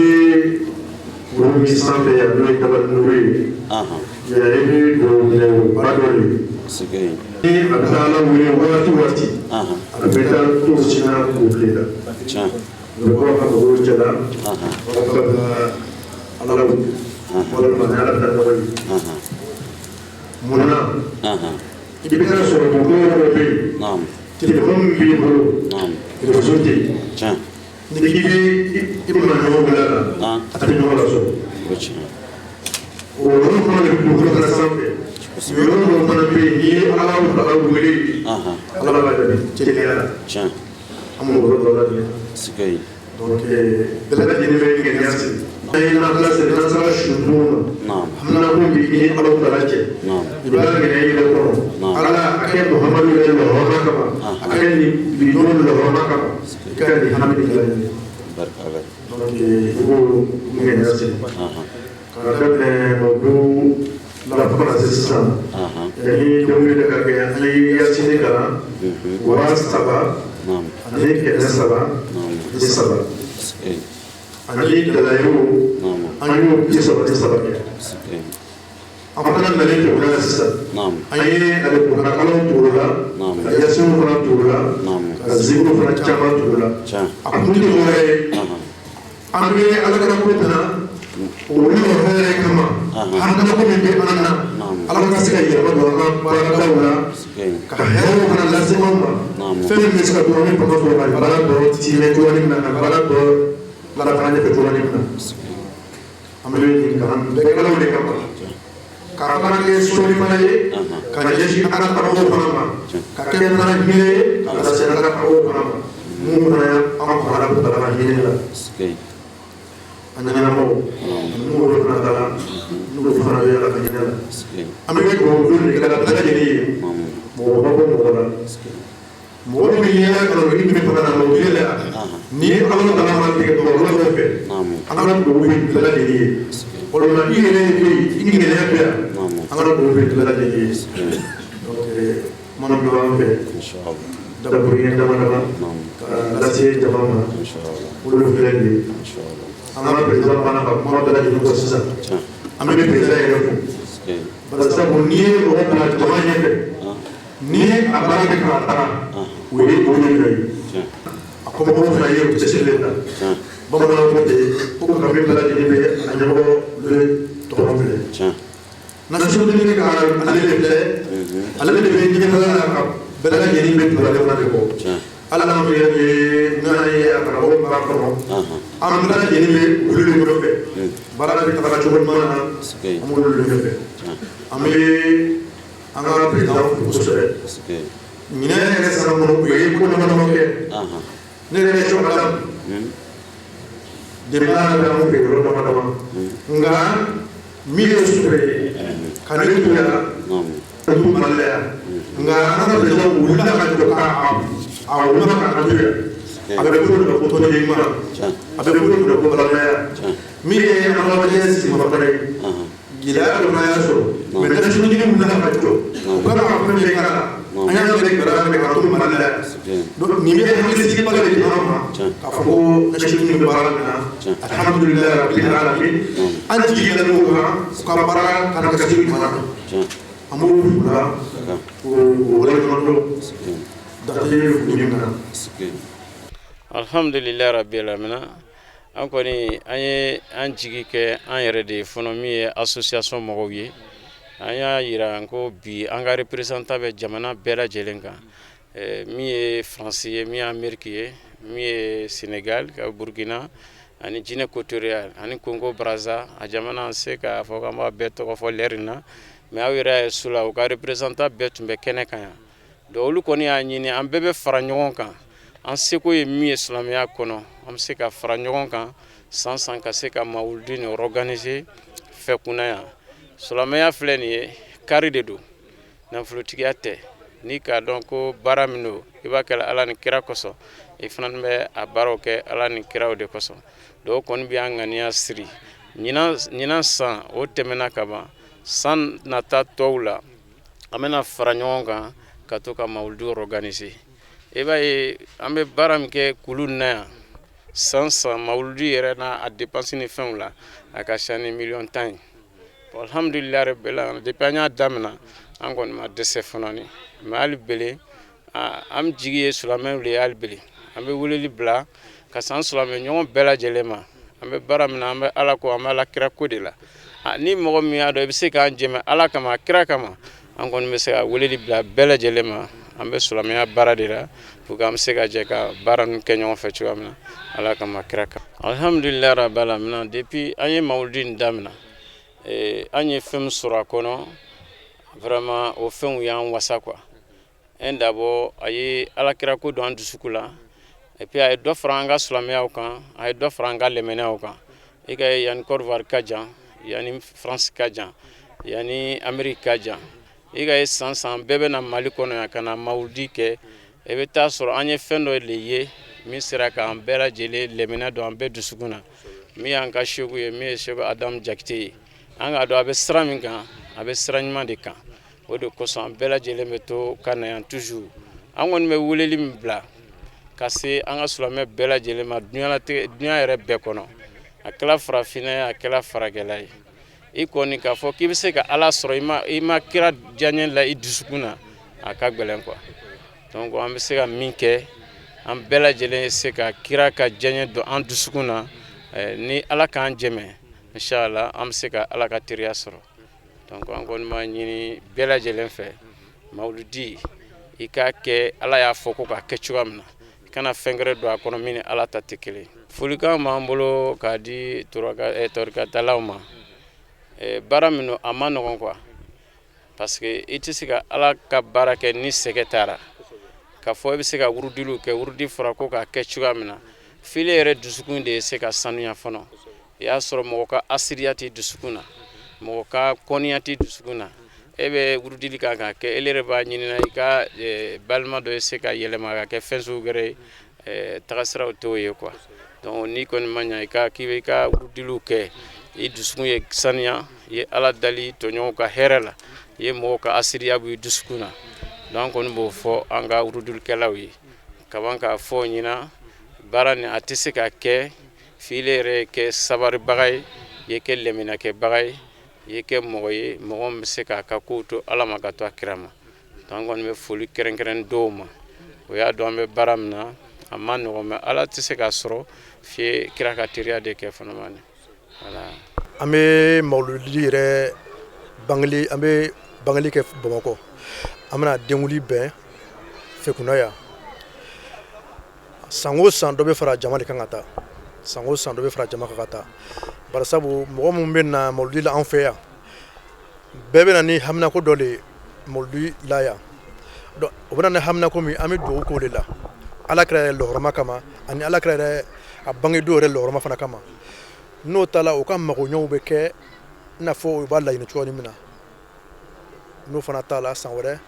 kuru min sanfɛ yan n'o ye Dabalinugu ye. Yan ye dugawu minɛba dɔ de ye. Ni a bɛ taa Ala wele waati waati a bɛ taa to sina k'o tile la. U bɛ bɔ a ka mɔgɔw cɛ la ka taa Ala wele walima ni Ala bɛ taa ɲɔgɔn ye. Munna i bɛ taa sɔrɔ dugukolo dɔ bɛ yen telefɔni min b'i bolo réseau tɛ yen. Ni k'i bɛ i bɛna ɲɔgɔn wele a la a tɛ ɲɔgɔn lasɔrɔ. O yɔrɔ fana de bɛ dugukolo fana sanfɛ. Yɔrɔ dɔw fana bɛ yen n'i ye Ala Ala wele Ala b'a jaabi teliya la. An b'o yɔrɔ dɔ lajɛ. Donc bɛɛ lajɛlen bɛ ŋaniya siri. An ye nafila seli n'an sera su duuru ma. Haminako b'i ni Ala taala cɛ. I b'a ŋaniya i yɛrɛ kɔnɔ. Ala a kɛ Muhamadu yɛrɛ lɔhɔrɔma kama. A kɛ nin bi don lɔhɔrɔma kama. I ka nin hami nin kɛ. Donc i b'o ŋaniya siri. Ka daminɛ mawudu la fo ka na se sisan. Ni dɔnkili bɛ ka kɛ an ye yasini kalan 3303. Ani dalayiw an y'o 33 kɛ. An fana nalen tugula la sisan. An ye alikuranakalanw tugu la, ka yasiniw fana tugu la, ka zikiriw fana caman tugu la. A kun tɛ dɔwɛrɛ ye. An bɛ Ala ka ko tana olu hɛrɛ kama haminako min bɛ an na Ala ka se ka yɛlɛma don an ka baaradaw la ka hɛrɛw fana lase anw ma fɛn min bɛ se ka to an bɛ fanga sɔrɔ ka baara tɔ tiimɛ cogoya min na ka baara tɔ lataga ɲɛfɛ cogoya min na an bɛ nin kalan bɛɛ kɛlaw de kama ka fana kɛ sɔnni fana ye ka ɲɛsin an ka karamɔgɔw fana ma ka kɛ fana hinɛ ye ka lase an ka karamɔgɔw fana ma. Minnu fana y'an kɔn Ala ko ka hinɛ la, an ɲɛnamaw ani minnu fana taara, n'olu fana bɛ Ala ka hinɛ la. An bɛ dugawu don de kɛra bɛɛ lajɛlen ye, mɔgɔ ma bɔ mɔgɔ la. Mɔgɔ min bɛ ɲɛna kɔnɔ, i bɛ fana na o la, ni ye Ala nana ma tigɛ dɔgɔtɔrɔ fɛ, an ka dugawu bɛ bɛɛ lajɛlen ye. O la, i yɛrɛ bɛ yen, i ŋɛnɛ bɛ yan, an ka dugawu bɛ bɛɛ lajɛlen ye. Donc mana dɔ an fɛ, dakuruɲɛ dama dama ka lase jama ma, olu filɛ nin ye. An ka président banna ka kuma bɛɛ lajɛlen fɔ sisan. An bɛ président yɛrɛ fo, bari sabu n'i ye mɔgɔ bila jama ɲɛfɛ, ni a baara kɛ k'a taga, o ye o de dɔ ye. A kɔmɔgɔw fana ye u cɛsirilen ta. Bamananw ko ten ko kami bɛɛ lajɛlen bɛ a ɲɛmɔgɔ le tɔgɔ filɛ. Nations Unies ka ale de filɛ, ale de bɛ ɲɛfɛla la, ka bɛɛ lajɛlen bɛ tugu ale fana de kɔ. Hali n'an yɛrɛ ye n'an ye a karamɔgɔ min b'a kɔnɔ, an bɛɛ lajɛlen bɛ olu de nɔfɛ. Baara bɛ taga cogo ɲuman na, an b'olu de nɔfɛ. An bɛ an ka président fo kosɛbɛ. Ɲinɛ yɛrɛ san kɔnɔ, u ye ko dama dama kɛ. Ne yɛrɛ ye sɔkala denbaya bɛ an fɛ yɔrɔ dama dama, nka min ye sufɛ ye ka ne to yan, ka to Mali la yan, nka an ka président wulila ka jɔ ka a wulila ka to yan. A bɛ fɔ o de ma ko tɔnden ɲuman, a bɛ fɔ o de ma ko balimaya. Min ye an ka lajɛ sigimafɛn ye, gɛlɛya dɔ fana y'a sɔrɔ, mais Nations Unies wulila ka jɔ, u ka ka fɛn bɛɛ k'a la. An y'a bɛɛ gɛlɛya bɛɛ ka to Mali la yan. Donc nin bɛ hakilisigiba de di an ma k'a fɔ ko Nations Unies bɛ baara min na, alhamdulilayi rabbil alamin, an jigi dalen o kan, u ka baara kana ka se ɲuman na. An b'o f'u la k'o waleɲuman dɔn dante foli min na. Alhamdulilayi rabbil alamin. An kɔni, an ye an jigi kɛ an yɛrɛ de ye fɔlɔ, min ye association mɔgɔw ye. An y'a yira ko bi an ka représentant bɛ jamana bɛɛ lajɛlen kan, min ye Faransi ye, min ye Amérique ye, min ye Sénégal ka Burkina ani Guinée équatoriale ani Congo Brazza. A jamana, an se k'a fɔ k'an b'a bɛɛ tɔgɔ fɔ lɛri na, mais aw yɛrɛ y'a ye su la, u ka représentant bɛɛ tun bɛ kɛnɛ kan yan. Donc olu kɔni y'a ɲini an bɛɛ bɛ fara ɲɔgɔn kan. An seko ye min ye silamɛya kɔnɔ, an bɛ se ka fara ɲɔgɔn kan san san ka se ka mawuludi nin organiser fɛ kunna yan. Silamɛya filɛ nin ye, kari de don, nafolotigiya tɛ. N'i k'a dɔn ko baara min don, i b'a kɛ Ala ni kira kosɔn, i fana bɛ a baaraw kɛ Ala ni kiraw de kosɔn. Donc kɔni bɛ an ŋaniya siri ɲinan san, o tɛmɛna ka ban. San nata tɔw la, an bɛna fara ɲɔgɔn kan ka to ka mawuludi organiser. I b'a ye, an bɛ baara min kɛ kulu na yan san san, mawuludi yɛrɛ n'a a dépense ni fɛnw la, a ka ca ni miliyɔn 10 ye. Alhamdulilayi rabbil alamin, depuis an y'a daminɛ, an kɔni ma dɛsɛ fana ni. Mais hali bele, an jigi ye silamɛw de ye. Hali bele, an bɛ weleli bila ka san silamɛ ɲɔgɔn bɛɛ lajɛlen ma. An bɛ baara min na, an bɛ Ala ko, an bɛ Ala kira ko de la. Ni mɔgɔ min y'a dɔn i bɛ se k'an dɛmɛ Ala kama, kira kama, an kɔni bɛ se ka weleli bila bɛɛ lajɛlen ma. An bɛ silamɛya baara de la pour que an bɛ se ka jɛ ka baara ninnu kɛ ɲɔgɔn fɛ cogoya min na, Ala kama, kira kama. Alhamdulilayi rabbil alamin, depuis an ye mawuludi nin daminɛ, an ye fɛn min sɔrɔ a kɔnɔ, vraiment o fɛnw y'an wasa quoi. Un, d'abord, a ye Ala kira ko don an dusukun la, et puis a ye dɔ fara an ka silamɛyaw kan, a ye dɔ fara an ka lɛmɛnɛyaw kan. I ka ye, yanni Côte d'Ivoire ka jan, yanni France ka jan, yanni Amérique ka jan, i ka ye, san san bɛɛ bɛ na Mali kɔnɔ yan ka na mawuludi kɛ. I bɛ taa sɔrɔ an ye fɛn dɔ de ye min sera k'an bɛɛ lajɛlen lɛmɛnɛ don an bɛɛ dusukun na, min y'an ka seku ye, min ye Seku Adamu Jakite ye. An k'a dɔn a bɛ sira min kan, a bɛ sira ɲuman de kan. O de kosɔn an bɛɛ lajɛlen bɛ to ka na yan toujours. An kɔni bɛ weleli min bila ka se an ka silamɛ bɛɛ lajɛlen ma diɲɛlatigɛ, diɲɛ yɛrɛ bɛɛ kɔnɔ, a kɛra farafinna ye, a kɛra faragɛla ye, i kɔni k'a fɔ k'i bɛ se ka Ala sɔrɔ i ma kira diyaɲɛ la i dusukun na, a ka gɛlɛn quoi. Donc an bɛ se ka min kɛ, an bɛɛ lajɛlen ye se ka kira ka diyaɲɛ don an dusukun na. Ni Ala k'an dɛmɛ, inshallah, an bɛ se ka Ala ka teriya sɔrɔ. Donc an kɔni b'a ɲini bɛɛ lajɛlen fɛ, mawuludi, i k'a kɛ Ala y'a fɔ ko k'a kɛ cogoya min na, i kana fɛn wɛrɛ don a kɔnɔ min ni Ala ta tɛ kelen. Folikan b'an bolo k'a di torikatalaw ma. Baara min don, a ma nɔgɔn quoi, parce que i tɛ se ka Ala ka baara kɛ ni sɛgɛ taara. K'a fɔ e bɛ se ka wurudiliw kɛ, wurudi fɔra ko k'a kɛ cogoya min na, f'ile yɛrɛ dusukun de ye se ka sanuya fɔlɔ. I y'a sɔrɔ mɔgɔ ka asiriya t'i dusukun na, mɔgɔ ka kɔniya t'i dusukun na, e bɛ wurudili kan k'a kɛ, e yɛrɛ b'a ɲinina i ka balima dɔ ye se ka yɛlɛma ka kɛ fɛn sugu wɛrɛ ye, tagasiraw t'o ye quoi. Donc n'i kɔni ma ɲa i ka k'i bɛ i ka wurudiliw kɛ, i dusukun ye saniya, i ye Ala dali tɔɲɔgɔnw ka hɛrɛ la, i ye mɔgɔw ka asiriya b'i dusukun na. Donc an kɔni b'o fɔ an ka wurudilikɛlaw ye kaban k'a fɔ ɲina baara nin a tɛ se ka kɛ f'ile yɛrɛ kɛ sabaribaga ye, i ye kɛ lɛminakɛbaga ye, i ye kɛ mɔgɔ ye mɔgɔ min bɛ se k'a ka kow to Ala ma ka to a kira ma. Donc an kɔni bɛ foli kɛrɛnkɛrɛn dɔw ma, o y'a dɔn an bɛ baara min na a ma nɔgɔn, mais Ala tɛ se k'a sɔrɔ f'i kira ka teriya de kɛ fana. Voilà. An bɛ mawuludi yɛrɛ bangeli, an bɛ bangeli kɛ Bamakɔ, an bɛna denwuli bɛn Fekuna yan. San o san dɔ bɛ fara jama de kan ka taa, san o san dɔ bɛ fara jama kan ka taa, barisabu mɔgɔ minnu bɛ na mawuludi la an fɛ yan, bɛɛ bɛ na ni haminako dɔ de ye mawuludi la yan. Donc o bɛ na ni haminako min, an bɛ dugawu k'o de la Ala kira yɛrɛ lɔhɔrɔma kama, ani Ala kira yɛrɛ a bangedon yɛrɛ lɔhɔrɔma fana kama. N'o taara, u ka magoɲɛw bɛ kɛ i n'a fɔ u b'a laɲini cogoya min na. N'o fana t'a la, san wɛrɛ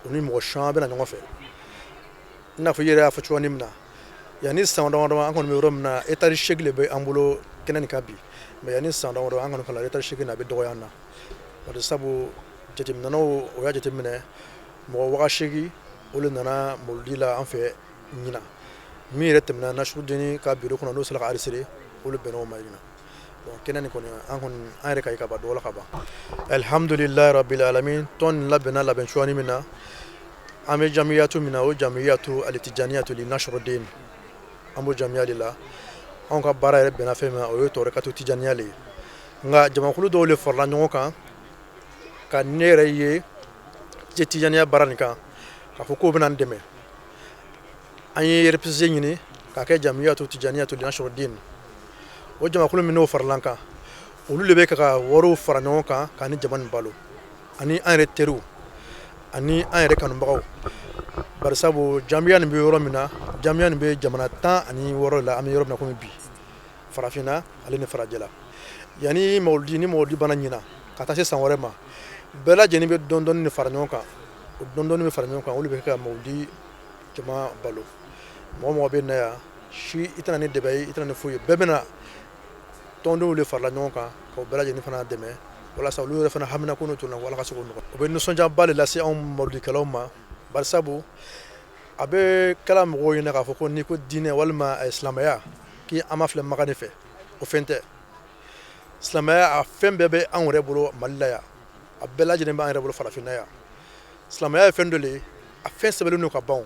u ni mɔgɔ caman bɛna ɲɔgɔn fɛ. I n'a fɔ i yɛrɛ y'a fɔ cogoya min na, yanni san dama dama, an kɔni bɛ yɔrɔ min na, hectare 8 de bɛ an bolo kɛnɛ nin kan bi, mais yanni san dama dama, an kɔni fana hectare 8 na, a bɛ dɔgɔya an na, bari sabu jateminɛnaw o y'a jateminɛ, mɔgɔ 8000 o de nana mawuludi la an fɛ ɲinan. Min yɛrɛ tɛmɛna Nasirudeni ka bureau kɔnɔ, n'o sera ka enregistrer, o de bɛnna o ma ɲinan. Donc kɛnɛ nin kɔni, an kɔni an yɛrɛ ka ye ka ban dɔgɔ la ka ban. Alhamdulilayi rabbil alamin. Tɔn nin labɛnna labɛn cogoya min na, an bɛ jamiyatu min na, o jamiyatu alitijaniyatu li nasrudin, an b'o jamiya de la. Anw ka baara yɛrɛ bɛnna fɛn min ma, o ye tɔrikatu tijaniya le ye. Nka jamakulu dɔw le farala ɲɔgɔn kan ka ne yɛrɛ ye tijaniya baara nin kan, k'a fɔ k'o bɛna n dɛmɛ. An ye récépissé ɲini k'a kɛ jamiyatu tijaniyatu li nasrudin. O jamakulu min n'o farala an kan, olu de bɛ ka wariw fara ɲɔgɔn kan ka ni jama nin balo, ani an yɛrɛ teriw ani an yɛrɛ kanubagaw, barisabu jamiya nin bɛ yɔrɔ min na, jamiya nin bɛ jamana 16 la. An bɛ yɔrɔ min na komi bi, farafinna ale ni farajɛla. Yanni mawuludi ni mawuludi banna ɲina ka taa se san wɛrɛ ma, bɛɛ lajɛlen bɛ dɔɔni dɔɔni de fara ɲɔgɔn kan. O dɔɔni dɔɔni bɛ fara ɲɔgɔn kan, olu bɛ kɛ ka mawuludi jama balo. Mɔgɔ mɔgɔ bɛ na yan si, i tɛna ni dɛbɛ ye, i tɛna ni foyi ye, bɛɛ bɛna tɔndenw de farala ɲɔgɔn kan ka bɛɛ lajɛlen fana dɛmɛ, walasa olu yɛrɛ fana hamina ko n'o tun na, Ala ka se k'o nɔgɔya. O bɛ nisɔndiyaba de lase anw mawuludikɛlaw ma, barisabu a bɛ kɛla mɔgɔw ɲɛna k'a fɔ ko n'i ko diinɛ walima silamɛya, k'i an b'a filɛ Makan de fɛ. O fɛn tɛ. Silamɛya, a fɛn bɛɛ bɛ anw yɛrɛ bolo Mali la yan, a bɛɛ lajɛlen bɛ an yɛrɛ bolo farafinna yan. Silamɛya ye fɛn dɔ de ye, a fɛn sɛbɛnlen don ka ban,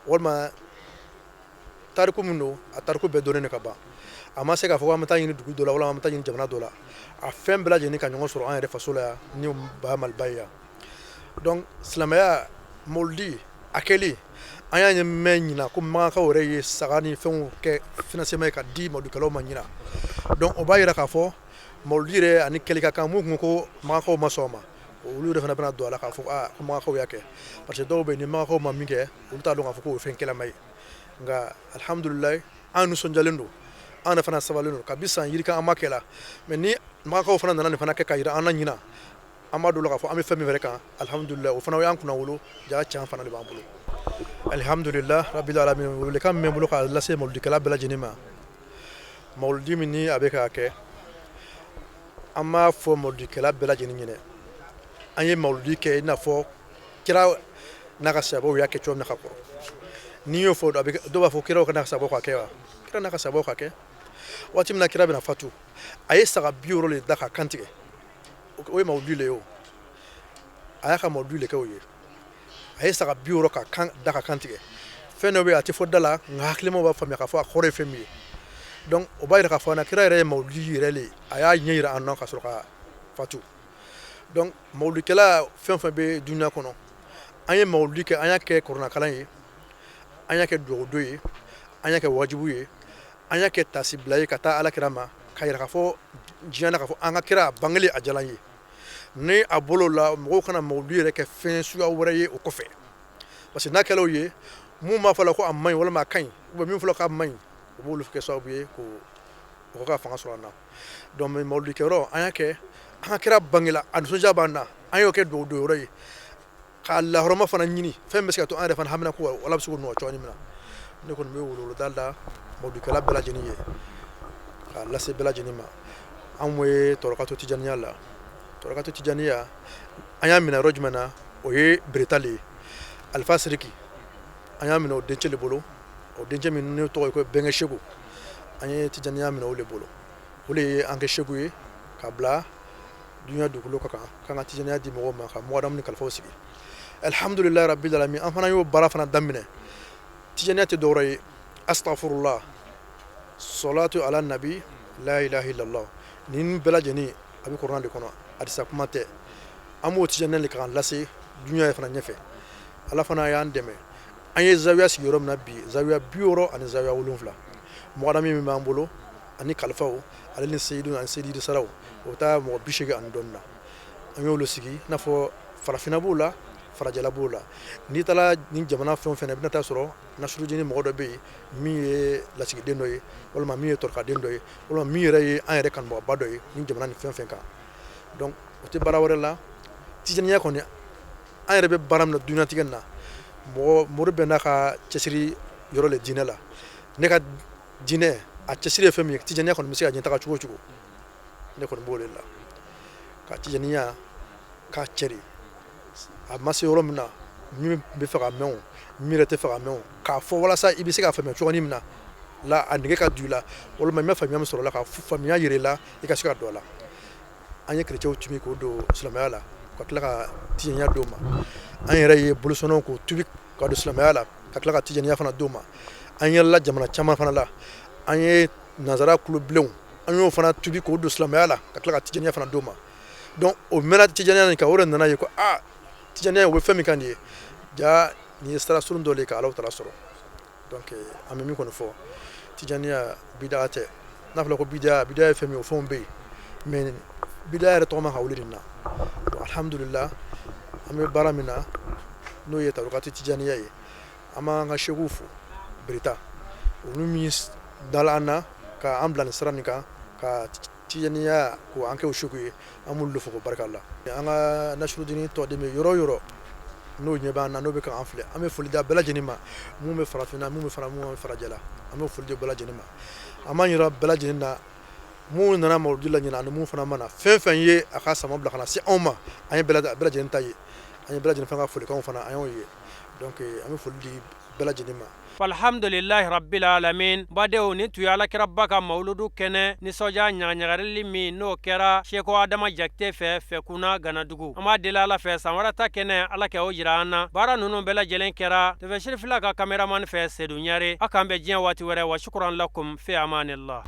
walima tariku min don, a tariku bɛɛ dɔnnen don ka ban. A ma se k'a fɔ ko an bɛ taa ɲini dugu dɔ la walima an bɛ taa ɲini jamana dɔ la. A fɛn bɛɛ lajɛlen ka ɲɔgɔn sɔrɔ an yɛrɛ faso la yan ni ba Maliba ye yan. Donc silamɛya mawuludi a kɛli, an y'a ɲɛ mɛn ɲina ko Makankaw yɛrɛ ye saga ni fɛnw kɛ financement ye ka di mawuludikɛlaw ma ɲina. Donc o b'a yira k'a fɔ mawuludi yɛrɛ ani kɛli ka kan. Mun kun ko Makankaw ma sɔn a ma, olu yɛrɛ fana bɛna don a la k'a fɔ aa ko Makankaw y'a kɛ, parce que dɔw bɛ yen, ni Makankaw ma min kɛ, olu t'a dɔn k'a fɔ k'o ye fɛn kɛlɛma ye. Nka alihamudulilayi, an nisɔndiyalen don, an yɛrɛ fana sabalilen don kabi san yirika an ma kɛ la. Mais ni Makankaw fana nana nin fana kɛ ka yira an na ɲina, an b'a dɔn la k'a fɔ an bɛ fɛn min fɛnɛ kan, alihamudulilayi, o fana y'an kunna wolo ja can fana de b'an bolo. Alihamudulila rabbil alamin. Welewelekan min bɛ n bolo k'a lase mawuludikɛla bɛɛ lajɛlen ma, mawuludi min ni a bɛ k'a kɛ, an b'a fɔ mawuludikɛla bɛɛ lajɛlen ɲɛna, an ye mawuludi kɛ i n'a fɔ kira n'a ka sahabaw y'a kɛ cogo min na ka kɔrɔ. N'i y'o fɔ, dɔw b'a fɔ kiraw ka n'a ka sahabaw ka kɛ wa? Kira n'a ka sahabaw ka kɛ waati min na kira bɛna fatu, a ye saga 60 de da ka kan tigɛ. O ye mawuludi le ye. O a y'a ka mawuludi le kɛ o ye. A ye saga 60 ka kan da ka kan tigɛ. Fɛn dɔ bɛ yen, a tɛ fɔ da la, nka hakilimaw b'a faamuya k'a fɔ a kɔrɔ ye fɛn min ye. Donc o b'a yira k'a fɔ na kira yɛrɛ ye mawuludi yɛrɛ le, a y'a ɲɛ yira an na ka sɔrɔ ka fatu. Donc mawuludikɛla fɛn fɛn bɛ dunuya kɔnɔ, an ye mawuludi kɛ, an y'a kɛ kuranɛkalan ye, an y'a kɛ dugawudon ye, an y'a kɛ wajibu ye, an y'a kɛ tasibila ye ka taa Ala kira ma, k'a yira k'a fɔ diɲɛ na k'a fɔ an ka kira a bangeli a diyara an ye. Ni a bolo la, mɔgɔw kana mawuludi yɛrɛ kɛ fɛn suguya wɛrɛ ye o kɔfɛ, parce que n'a kɛla o ye, Mun b'a fɔ la ko a man ɲi walima a ka ɲi, ou bien min fɔla k'a man ɲi, o b'olu kɛ sababu ye k'o o ka fanga sɔrɔ an na. Donc mawuludikɛyɔrɔ, an y'a kɛ an ka kira bangela, a nisɔndiya b'an na, an y'o kɛ dugawu don yɔrɔ ye, k'a lahɔrɔma fana ɲini, fɛn bɛ se ka to an yɛrɛ fana hamina ko ala bɛ se k'o nɔgɔya cogo min na. Ne kɔni bɛ weleweleda da mawuludikɛla bɛɛ lajɛlen ye, k'a lase bɛɛ lajɛlen ma. Anw ye tɔrɔkato tijaniya la, tɔrɔkato tijaniya an y'a minɛ yɔrɔ jumɛn na? O ye Bereta le ye, Alifa Siriki. An y'a minɛ o dencɛ le bolo, o dencɛ min n'o tɔgɔ ye ko Bɛnkɛ Segu. An ye tijaniya minɛ o le bolo, o le ye an kɛ segu ye ka bila dunuya dugukolo ka kan, k'an ka tijaniya di mɔgɔw ma, ka mɔgɔdamu ni kalifaw sigi. Alhamdulilayi rabbil alamin, an fana y'o baara fana daminɛ. Tijaniya tɛ dɔwɛrɛ ye, astagfirullah, salatu ala nabi, la ilaha illallah, nin bɛɛ lajɛlen a bɛ kuranɛ de kɔnɔ, hadisa kuma tɛ. An b'o tijaniya de k'an lase dunuya fana ɲɛfɛ. Ala fana y'an dɛmɛ, an ye zawiya sigi yɔrɔ min na bi, zawiya 60 ani zawiya 7, mɔgɔdami min b'an bolo ani kalifaw, ale ni seyidu ani seyidi saraw, o bɛ taa mɔgɔ 80 ani dɔɔnin na. An y'olu sigi, i n'a fɔ farafinna b'o la, farajɛla b'o la. N'i taara nin jamana fɛn o fɛn na, i bɛna taa sɔrɔ Nasirudini mɔgɔ dɔ bɛ yen min ye lasigiden dɔ ye, walima min ye tɔrɔkaden dɔ ye, walima min yɛrɛ ye an yɛrɛ kanubagaba dɔ ye nin jamana ni fɛn fɛn kan. Donc o tɛ baara wɛrɛ la, tijaniya kɔni, an yɛrɛ bɛ baara min na dunyatigɛ na, mɔgɔ mori bɛɛ n'a ka cɛsiri yɔrɔ le diinɛ la. Ne ka diinɛ a cɛsiri ye fɛn min ye, tijaniya kɔni bɛ se ka ɲɛtaga cogo o cogo, ne kɔni b'o de la, ka tijaniya k'a cɛri a ma se yɔrɔ min na, min bɛ fɛ ka mɛn o, min yɛrɛ tɛ fɛ ka mɛn o, k'a fɔ walasa i bɛ se k'a faamuya cogo min na la, a nege ka don i la, walima i ma faamuya min sɔrɔ la, ka faamuya yira i la, i ka se ka don a la. An ye kerecɛnw tubi k'o don silamɛya la, ka tila ka tijaniya d'o ma. An yɛrɛ ye bolosɔnnaw k'o tubi ka don silamɛya la, ka tila ka tijaniya fana d'o ma. An yɛlɛla jamana caman fana la, an ye nansara kulobilenw, an y'o fana tubi k'o don silamɛya la, ka tila ka tijaniya fana d'o ma. Donc o mɛnna tijaniya nin kan, o de nana ye ko aa, tijaniya o bɛ fɛn min kan nin ye, ja nin ye sira surun dɔ de ye ka Alahu taala sɔrɔ. Donc an bɛ min kɔni fɔ, tijaniya bidaa tɛ. N'a fɔra ko bidaa, bidaa ye fɛn min ye, o fɛnw bɛ yen, mais bidaa yɛrɛ tɔgɔ man ka wuli nin na. Donc alhamdulillah, an bɛ baara min na, n'o ye tarikati tijaniya ye, an b'an ka sekuw fo Bereta, olu min dala an na ka an bila nin sira nin kan, ka tijaniya ko an kɛ o seku ye, an b'olu fo k'o barika la. An ka Nasirudini tɔden bɛ yɔrɔ o yɔrɔ, n'o ɲɛ b'an na, n'o bɛ k'an filɛ, an bɛ foli da bɛɛ lajɛlen ma, mun bɛ farafinna, mun bɛ fara, mun bɛ farajɛla, an bɛ foli di bɛɛ lajɛlen ma. An b'an yira bɛɛ lajɛlen na, mun nana mawuludi la ɲinan ani mun fana ma na, fɛn fɛn ye a ka sama bila ka na se anw ma, an ye bɛɛ lajɛlen ta ye, an ye bɛɛ lajɛlen fana ka folikanw fana an y'o ye. Donc an bɛ foli di bɛɛ lajɛlen ma. Alhamdulilahi rabbil alamin. Badenw, nin tun ye alakiraba ka mawuludu kɛnɛ nisɔndiya ɲagaɲagarili min n'o kɛra Seko Adama Jakite fɛ Fɛkunna Ganadugu. An b'a deli Ala fɛ, san wɛrɛ ta kɛnɛ, Ala kɛ o jira an na. Baara ninnu bɛɛ lajɛlen kɛra tɛfɛsirifila ka kameramani fɛ Sedu Ɲare. A k'an bɛn diɲɛ waati wɛrɛ. Wa shukran lakum fi amanillah.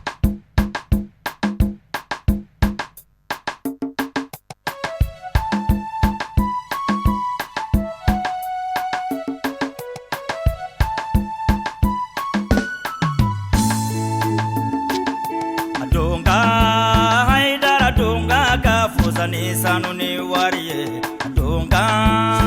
Donga haidara donga ka fusa ni sanu ni wari ye donga.